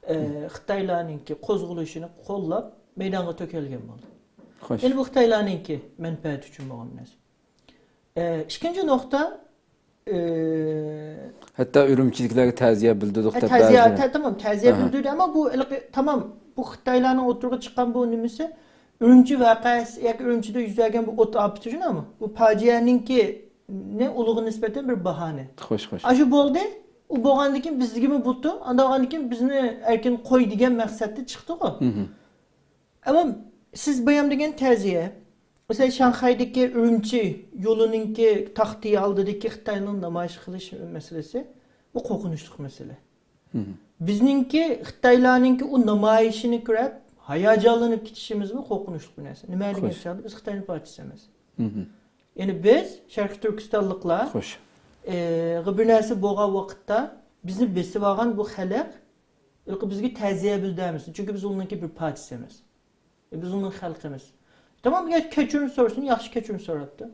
ئە، خىتايلارنىڭكى قوزغىلىشىنى قوللاپ مەيدانغا تۆكۈلگەن بولدى. يەنى بۇ خىتايلارنىڭكى مەنپەئەتى ئۈچۈن بولغان نەرسە. ئە، ئىككىنچى نۇقتا، ئە، ھەتتا ئۈرۈمچىدىكىلەرگە تەزىيە بىلدۈردۇق ئە، دەپ تەزىيە، بەزىلەر. تە-، تامام، تەزىيە بىلدۈردى، ئەمما بۇ ھېلىقى، تامام، بۇ خىتايلارنىڭ ئوتتۇرىغا چىققان بۇ نېمىسى، ئۈرۈمچى ۋەقەسى ياكى ئۈرۈمچىدە يۈز بەرگەن بۇ ئوت ئاپىتى شۇنداقمۇ؟ بۇ پاجىئەنىڭكىنى ئۇلىغا نىسبەتەن بىر باھانە. خوش، خوش. ئاشۇ بولدى، ئۇ بولغاندىن كېيىن بىزگىمۇ بولدى، ئاندىن كېيىن بىزنى ئەركىن قوي دېگەن مەقسەتتە چىقتىغۇ. ئەمما سىز بايام دېگەن تەزىيە، مەسىلەن، شاڭخەيدىكى ئۈرۈمچى يولىنىڭكى تاختىيى ئالدىدىكى خىتاينىڭ نامايىش قىلىش مەسىلىسى، بۇ قورقۇنچلۇق مەسىلە. بىزنىڭكى خىتايلارنىڭكى ئۇ نامايىشىنى كۆرۈپ، ھاياجانلىنىپ كېتىشىمىزمۇ قورقۇنچلۇق بىر نەرسە. نېمە دېگەن چاغدا بىز خىتاينىڭ پارچىسى ئەمەس. يەنى بىز شەرقىي تۈركىستانلىقلار، ئە، بىر نەرسە بولغان ۋاقىتتا بىزنى بېسىۋالغان بۇ خەلق ھېلىقى بىزگە تەزىيە بىلدۈرمىسۇن. چۈنكى بىز ئۇنىڭكى بىر پارچىسى ئەمەس. بىز ئۇنىڭ خەلقى ئەمەس. تامام، يا كەچۈرۈم سورىسۇن، ياخشى كەچۈرۈم سوراپتۇ.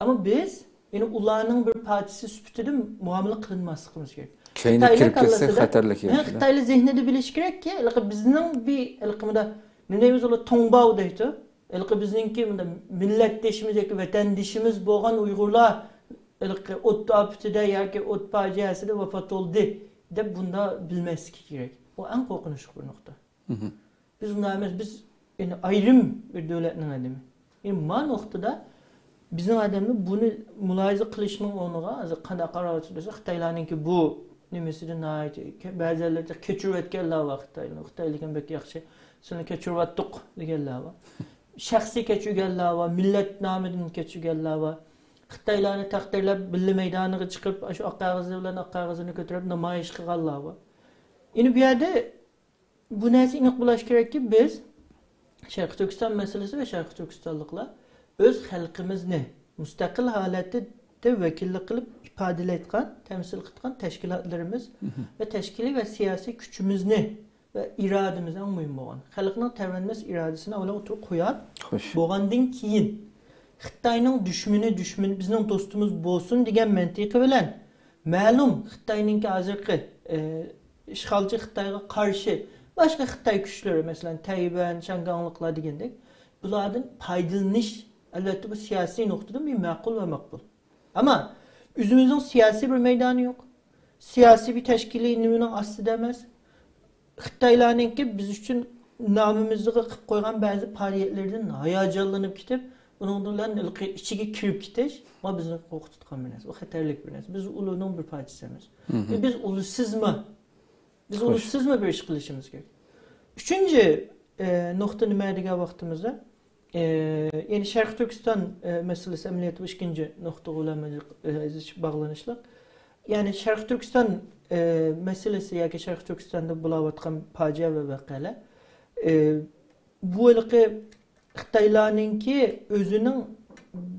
ئەمما بىز، يەنى ئۇلارنىڭ بىر پارچىسى سۈپىتىدە مۇئامىلە قىلىنماسلىقىمىز كېرەك. كەينىگە كىرىپ كەتسە خەتەرلىك. ھە، خىتايلار زېھنىدە بىلىشى كېرەككى، ھېلىقى بىزنىڭ بىر، ھېلىقى مۇندا، نېمە دەيمىز، ئۇلار توڭباۋ دەيدۇ. ھېلىقى بىزنىڭكى مۇندا مىللەتدىشىمىز ياكى ۋەتەندىشىمىز بولغان ئۇيغۇرلار ھېلىقى ئوت ئاپىتىدە ياكى ئوت پاجىئەسىدە ۋاپات بولدى دەپ بۇندا بىلمەسلىكى كېرەك. بۇ ئەڭ قورقۇنچلۇق بىر نۇقتا. بىز ئۇنداق ئەمەس، بىز يەنى ئايرىم بىر دۆلەتنىڭ ئادىمى. يەنى ما نۇقتىدا بىزنىڭ ئادەملەر بۇنى مۇلاھىزە قىلىشنىڭ ئورنىغا، ھازىر قانداق قاراۋاتىسىز دېسە، خىتايلارنىڭكى بۇ نېمىسىدە ناھايىتى، بەزىلەر كەچۈرۈۋەتكەنلەر بار خىتايلارنى. خىتايلار بەك ياخشى، سىلىنى كەچۈرۈۋەتتۇق دېگەنلەر بار. شەخسىي كەچۈرگەنلەر بار، مىللەت نامىدىن كەچۈرگەنلەر بار. خىتايلارنى تەقدىرلەپ، بىللە مەيدانىغا چىقىپ، ئاشۇ ئاق قەغەزلەر بىلەن ئاق قەغەزنى كۆتۈرۈپ نامايىش قىلغانلار بار. يەنى بۇ يەردە بۇ نەرسە ئېنىق بولۇشى كېرەككى، بىز شەرقىي تۈركىستان مەسىلىسى ۋە شەرقىي تۈركىستانلىقلار ئۆز خەلقىمىزنى مۇستەقىل ھالەتتە ۋەكىللىك قىلىپ ئىپادىلەيدىغان، تەمسىل قىلىدىغان تەشكىلاتلىرىمىز ۋە تەشكىلىي ۋە سىياسىي كۈچىمىزنى ۋە ئىرادىمىز ئەڭ مۇھىم بولغان. خەلقنىڭ تەۋرەنمەس ئىرادىسىنى ئاۋۋال ئوتتۇرىغا قويۇپ، بولغاندىن كېيىن خىتاينىڭ دۈشمىنى دۈشمىنى، بىزنىڭ دوستىمىز بولسۇن دېگەن مەنتىقى بىلەن، مەلۇم خىتاينىڭكى ھازىرقى، ئە، ئىشغالچى خىتايغا قارشى باشقا خىتاي كۈچلىرى، مەسىلەن، تەيۋەن، شياڭگاڭلىقلار دېگەندەك، بۇلاردىن پايدىلىنىش، ئەلۋەتتە، بۇ سىياسىي نۇقتىدىن بىر مەقۇل ۋە ماقۇل. ئەمما ئۆزىمىزنىڭ سىياسىي بىر مەيدانى يوق. سىياسىي بىر تەشكىلىي نېمىنىڭ ئاستىدا ئەمەس. خىتايلارنىڭكى بىز ئۈچۈن نامىمىزغا قىلىپ قويغان بەزى پائالىيەتلىرىدىن ھاياجانلىنىپ كېتىپ، ئۇنىڭ بىلەن ھېلىقى ئىچىگە كىرىپ كېتىش، ما بىزنى قورقۇتىدىغان بىر نەرسە. ئۇ خەتەرلىك بىر نەرسە. بىز ئۇلارنىڭ بىر پارچىسى ئەمەس. بىز ئۇلىسىزمۇ؟ بىز ئۇلىسىزمۇ بىر ئىش قىلىشىمىز كېرەك. ئۈچىنچى، ئە، نۇقتا نېمە دېگەن ۋاقتىمىزدا، ئە، يەنى شەرقىي تۈركىستان، ئە، مەسىلىسى ئەمەلىيەتتە بۇ ئىككىنچى نۇقتىغا بىلەن، ئە، باغلىنىشلىق. يەنى شەرقىي تۈركىستان، ئە، مەسىلىسى ياكى شەرقىي تۈركىستاندا بولاۋاتقان پاجىئە ۋە ۋەقەلەر، ئە، بۇ ھېلىقى خىتايلارنىڭكى ئۆزىنىڭ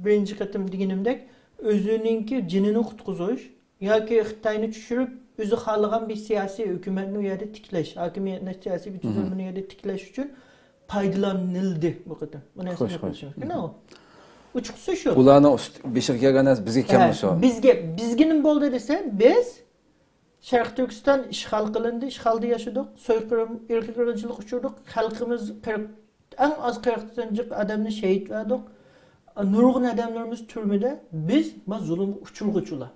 بىرىنچى قېتىم دېگىنىمدەك، ئۆزىنىڭكى جېنىنى قۇتقۇزۇش، ياكى خىتاينى چۈشۈرۈپ، ئۆزى خالىغان بىر سىياسىي ھۆكۈمەتنى ئۇ يەردە تىكلەش، ھاكىمىيەتنى، سىياسىي بىر تۈزۈلمىنى ئۇ يەردە تىكلەش ئۈچۈن پايدىلاندى بۇ قېتىم. بۇ نەرسىنى خوش، خوش. بىلىشىمىز كېرەك. ئۇچقۇسى شۇ. ئۇلارنىڭ ئۈست-، بېشىغا كەلگەن نەرسە بىزگە ھە، كەلمىسۇن. بىزگە، بىزگە نېمە بولدى دېسە، بىز شەرقىي تۈركىستان ئىشغال قىلىندى، ئىشغالدا ياشىدۇق، سويقىرىم، ئىرقىي قىرغىنچىلىققا ئۇچرىدۇق، خەلقىمىز قىرىق، ئەڭ ئاز قىرىقتىن جىق ئادەمنى شېھىت بەردۇق، نۇرغۇن ئادەملىرىمىز تۈرمىدە، بىز ما زۇلۇمغا ئۇچرىغۇچىلار.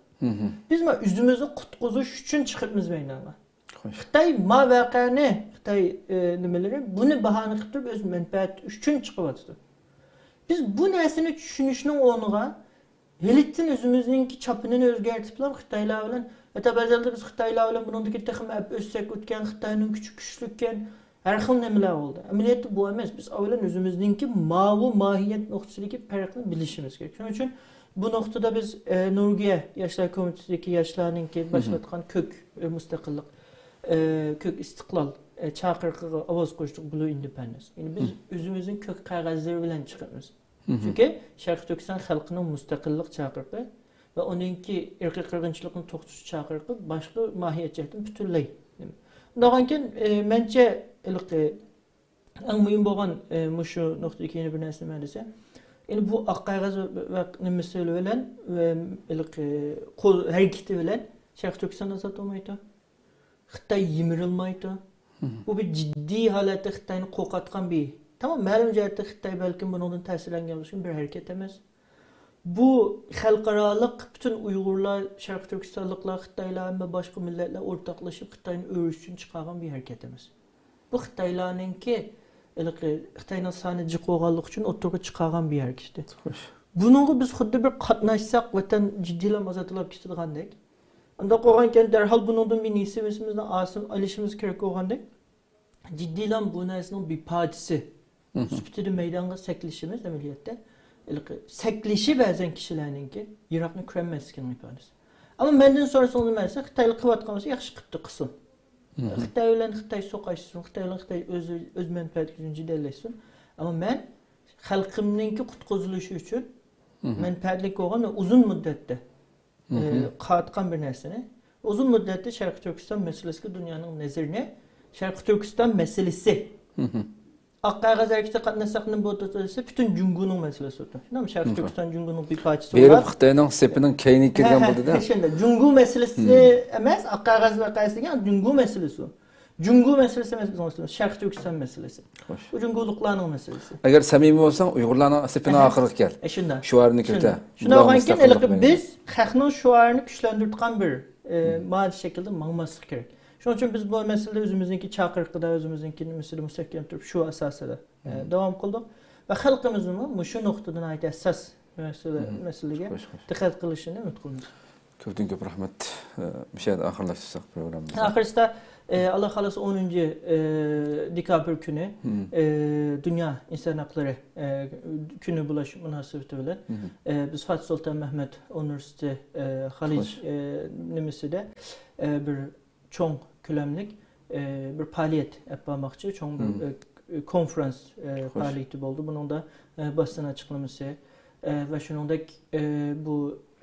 بىز ما ئۆزىمىزنى قۇتقۇزۇش ئۈچۈن چىقىپمىز مەيدانغا. خىتاي ما ۋەقەنى، خىتاي، ئى، نېمىلىرى بۇنى باھانە قىلىپ تۇرۇپ ئۆز مەنپەئەتى ئۈچۈن چىقىۋاتىدۇ. بىز بۇ نەرسىنى چۈشىنىشنىڭ ئورنىغا ھېلىتىن ئۆزىمىزنىڭكى چاپىنىنى ئۆزگەرتىپلا خىتايلار بىلەن، ھەتتا بەزىلەردە بىز خىتايلار بىلەن بۇنىڭدىكى تېخىمۇ ئەپ ئۆتسەك ئۆتكەن، خىتاينىڭ كۈچى كۈچلۈككەن، ھەر خىل نېمىلەر بولدى. ئەمەلىيەتتە بۇ ئەمەس. بىز ئاۋۋالەن ئۆزىمىزنىڭكى ماۋۇ ماھىيەت نۇقتىسىدىكى پەرقنى بىلىشىمىز كېرەك. شۇنىڭ ئۈچۈن بۇ نۇقتىدا بىز، ئە، نورۋېگىيە ياشلار كومىتېتىدىكى ياشلارنىڭكى باشلاتقان كۆك، ئە، مۇستەقىللىق، ئە، كۆك ئىستىقلال، ئە، چاقىرىقىغا ئاۋاز قوشتۇق، بلۇ ئىندېپەندېنس. يەنى بىز ئۆزىمىزنىڭ كۆك قەغەزلىرى بىلەن چىقىمىز. چۈنكى شەرقىي تۈركىستان خەلقىنىڭ مۇستەقىللىق چاقىرىقى ۋە ئۇنىڭكى ئىرقىي قىرغىنچىلىقنى توختىتىش چاقىرىقى باشقا ماھىيەت جەھەتتىن پۈتۈنلەي نېمە. ئۇنداقكەن، ئە، مەنچە، ھېلىقى ئەڭ مۇھىم بولغان، ئە، مۇشۇ نۇقتىدىكى يەنە بىر نەرسە نېمە دېسە، يەنى بۇ ئاق قەغەز ۋە، ۋە نېمىسى بىلەن ۋە ھېلىقى قول ھەرىكىتى بىلەن شەرقىي تۈركىستان ئازاد بولمايدۇ. خىتاي يىمىرىلمايدۇ. بۇ بىر جىددىي ھالەتتە خىتاينى قورقۇتقان بىر، تامام مەلۇم جەھەتتە خىتاي بەلكىم بۇنىڭدىن تەسىرلەنگەن بولۇشى مۇمكىن، بىر ھەرىكەت ئەمەس. بۇ خەلقئارالىق پۈتۈن ئۇيغۇرلار، شەرقىي تۈركىستانلىقلار، خىتايلار ھەممە باشقا مىللەتلەر ئورتاقلىشىپ خىتاينى ئۆرۈش ئۈچۈن چىقارغان بىر ھەرىكەت ئەمەس. بۇ خىتايلارنىڭكى ھېلىقى خىتاينىڭ سانى جىق بولغانلىقى ئۈچۈن ئوتتۇرىغا چىقارغان بىر ھەرىكىتى. خوش. بۇنىڭغا بىز خۇددى بىر قاتناشساق ۋەتەن جىددىيلا ئازادلاپ كېتىدىغاندەك. ئۇنداق بولغانكەن، دەرھال بۇنىڭدىن بىر نېسىۋىمىزنى ئالسا-، ئېلىشىمىز كېرەك بولغاندەك، جىددىيلا بۇ نەرسىنىڭ بىر پارچىسى سۈپىتىدە مەيدانغا سەكلىشىمىز ئەمەلىيەتتە. ھېلىقى سەكلىشى بەزەن كىشىلەرنىڭكى يىراقنى كۆرەلمەسلىكىنىڭ ئىپادىسى. ئەمما مەندىن سورىسىڭىز نېمە دېسە، خىتايلار قىلىۋاتقان بولسا ياخشى قىپتۇ، قىلسۇن. خىتاي بىلەن خىتاي سوقۇشسۇن، خىتاي بىلەن خىتاي ئۆز، ئۆز مەنپەئەتى ئۈچۈن جېدەللەشسۇن. ئەمما مەن خەلقىمنىڭكى قۇتقۇزۇلۇشى ئۈچۈن مەنپەئەتلىك بولغان ۋە ئۇزۇن مۇددەتتە ئى، قىلىۋاتقان بىر نەرسىنى، ئۇزۇن مۇددەتتە شەرقىي تۈركىستان مەسىلىسىگە دۇنيانىڭ نەزىرىنى، شەرقىي تۈركىستان مەسىلىسى. ئاق قەغەز ھەرىكىتىگە قاتناشساق نېمە بولىدۇ دېسە، پۈتۈن جۇڭگونىڭ مەسىلىسى بولىدۇ. شۇنداقمۇ؟ شەرقىي تۈركىستان جۇڭگونىڭ بىر پارچىسى بولۇپ، بېرىپ خىتاينىڭ سېپىنىڭ كەينىگە كىرگەن بولدى-دە. شۇنداق. جۇڭگو مەسىلىسى ئەمەس، ئاق قەغەز ۋەقەسى دېگەن جۇڭگو مەسىلىسى ئۇ. جۇڭگو مەسىلىسى ئەمەس بىزنىڭ مەسىلىمىز، شەرقىي تۈركىستان مەسىلىسى. خوش. بۇ جۇڭگولۇقلارنىڭ مەسىلىسى. ئەگەر سەمىمىي بولساڭ، ئۇيغۇرلارنىڭ سېپىنىڭ ئاخىرىغا كەل. ئە، شۇنداق. شوئارنى كۆتەر. شۇنداق. شۇنداق بولغاندىكىن، ھېلىقى بىز خەقنىڭ شوئارىنى كۈچلەندۈرىدىغان بىر، ئە، مانا شەكىلدە ماڭماسلىق كېرەك. شۇنىڭ ئۈچۈن بىز بۇ مەسىلىدە ئۆزىمىزنىڭكى چاقىرىقىدا، ئۆزىمىزنىڭكى نېمىسىدە مۇستەھكەم تۇرۇپ، شۇ ئاساسىدا، ئە، داۋام قىلدۇق. ۋە خەلقىمىزنىمۇ مۇشۇ نۇقتىدا ناھايىتى ھەسساس مەسىلە، مەسىلىگە دىققەت قىلىشىنى ئۈمىد قىلىمىز. كۆپتىن كۆپ رەھمەت. ئە، مۇشۇ يەردە ئاخىرلاشتۇرساق پروگراممىمىزنى. ئاخىرسىدا، ئە، ئاللا خالىسا ئونىنچى، ئە، دېكابىر كۈنى، ئە، دۇنيا ئىنسان ھەقلىرى، ئە، كۈنى بولۇش مۇناسىۋىتى بىلەن، ئە، بىز فاتىھ سۇلتان مەھمۇت ئۇنىۋېرسىتېتى، ئە، خالىج، ئە، نېمىسىدە، ئە، بىر چوڭ كۆلەملىك، ئە، بىر پائالىيەت ئېلىپ بارماقچى، چوڭ بىر، ئە، كونفرانس، ئە، پائالىيىتى بولدى. بۇنىڭدا، ئە، باستان ئاچىقلىمىسى، ئە، ۋە شۇنىڭدەك، ئە، بۇ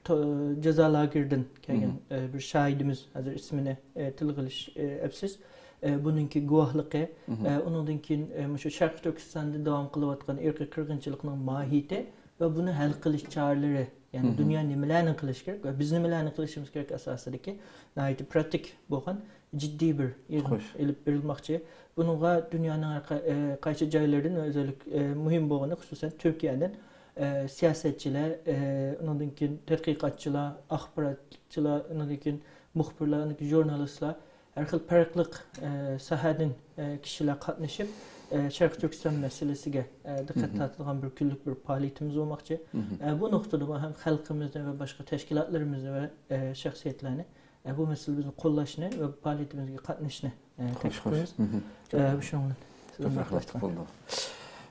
تو-، جازا لاگېرىدىن كەلگەن، ئە، بىر شاھىدىمىز، ھازىر ئىسمىنى، ئە، تىلغا ئېلىش، ئە، ئەپسىز، ئە، بۇنىڭكى گۇۋاھلىقى، ئە، ئۇنىڭدىن كېيىن، ئە، مۇشۇ شەرقىي تۈركىستاندا داۋام قىلىۋاتقان ئىرقىي قىرغىنچىلىقنىڭ ماھىيىتى ۋە بۇنى ھەل قىلىش چارىلىرى، يەنى دۇنيا نېمىلەرنى قىلىشى كېرەك ۋە بىز نېمىلەرنى قىلىشىمىز كېرەك ئاساسىدىكى ناھايىتى پراتىك بولغان جىددىي بىر يىغىن ئېلىپ بېرىلماقچى. بۇنىڭغا دۇنيانىڭ ھەر قا-، ئە، قايسى جايلىرىدىن ۋە ئۆزەللىك-، ئە، مۇھىم بولغىنى خۇسۇسەن تۈركىيەدىن، ئە، سىياسەتچىلەر، ئە، ئۇنىڭدىن كېيىن تەتقىقاتچىلار، ئاخباراتچىلار، ئۇنىڭدىن كېيىن مۇخبىرلار، ئۇنىڭدىن كېيىن ژۇرنالىستلار، ھەر خىل پەرقلىق، ئە، ساھەدىن، ئە، كىشىلەر قاتنىشىپ، ئە، شەرقىي تۈركىستان مەسىلىسىگە، ئە، دىققەت تارتىدىغان بىر كۈنلۈك بىر پائالىيىتىمىز بولماقچى. ئە، بۇ نۇقتىدىمۇ ھەم خەلقىمىزنى ۋە باشقا تەشكىلاتلىرىمىزنى ۋە، ئە، شەخسىيەتلەرنى، ئە، بۇ مەسىلىمىزنى قوللاشنى ۋە پائالىيىتىمىزگە قاتنىشىشنى، ئە، تەكلىپ قىلىمىز. ئە، شۇنىڭ بىلەن سىزدىن ماختاشلىق بولدى.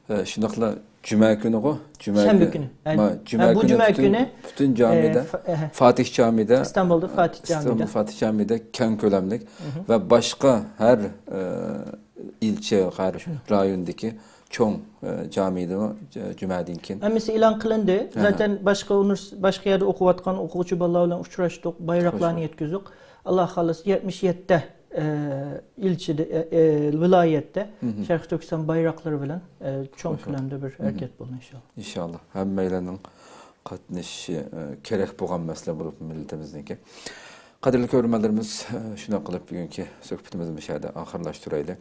ئە، شۇنداقلا جۈمە كۈنىغۇ؟ جۈمە شەنبە كۈنى. كۈنى. ھە. ما، جۈمە ھە، بۇ كۈنى جۈمە پۈتۈن، كۈنى، پۈتۈن ئە، جامىدە، فا-، ئەھە. فاتىھ جامىدە، ئىستانبۇلدا فاتىھ جامىدە. ئىستانبۇل فاتىھ جامىدە كەڭ كۆلەملىك ۋە باشقا ھەر، ئە، ئىلچە، ھەر رايوندىكى چوڭ، ئە، جامىدىمۇ جە-، جۈمەدىن كېيىن. ھەممىسى ئېلان قىلىندى. ئەھە. زاتەن باشقا ئۇنىۋېرس-، باشقا يەردە ئوقۇۋاتقان ئوقۇغۇچى بالىلار بىلەن ئۇچراشتۇق، بايراقلارنى يەتكۈزدۇق. ئاللا خالىسا يەتمىش يەتتە ئە، ئىلچىدە، ئە، ئە، ۋىلايەتتە شەرقىي تۈركىستان بايراقلىرى بىلەن، ئە، چوڭ كۆلەمدە بىر ھەرىكەت بولىدۇ ئىنشاللا. ئىنشاللا. ھەممەيلەننىڭ قاتنىشىشى، ئە، كېرەك بولغان مەسىلە بولۇپ مىللىتىمىزنىڭكى. قەدىرلىك كۆرۈرمەنلىرىمىز، ئە، شۇنداق قىلىپ بۈگۈنكى سۆھبىتىمىزنى مۇشۇ يەردە ئاخىرلاشتۇرايلى.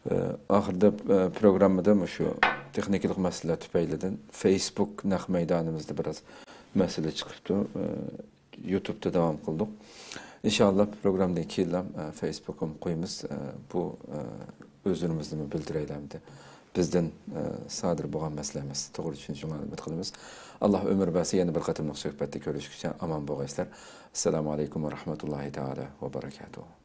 ئە، ئاخىرىدا، ئە، پروگراممىدا مۇشۇ تېخنىكىلىق مەسىلىلەر تۈپەيلىدىن فېيسبۇك نەق مەيدانىمىزدا بىراز مەسىلە چىقىپتۇ. ئە، يۇتۇبتا داۋام قىلدۇق. ئىنشائاللا، پروگراممىدىن كېيىنلا، ئە، فېيسبۇكقىمۇ قويىمىز. ئە، بۇ، ئە، ئۆزلىرىمىزنىمۇ بىلدۈرەيلى ئەمدى. بىزدىن، ئە، سادىر بولغان مەسىلە ئەمەس. توغرا چۈشىنىشىڭلارنى ئۈمىد قىلىمىز. ئاللا ئۆمۈر بەرسە، يەنە بىر قېتىملىق سۆھبەتتە كۆرۈشكىچە ئامان بولغايسىلەر. ئەسسالامۇ ئەلەيكۇم ۋە رەھمەتۇللاھى تائالا ۋە بەرەكاتۇھۇ.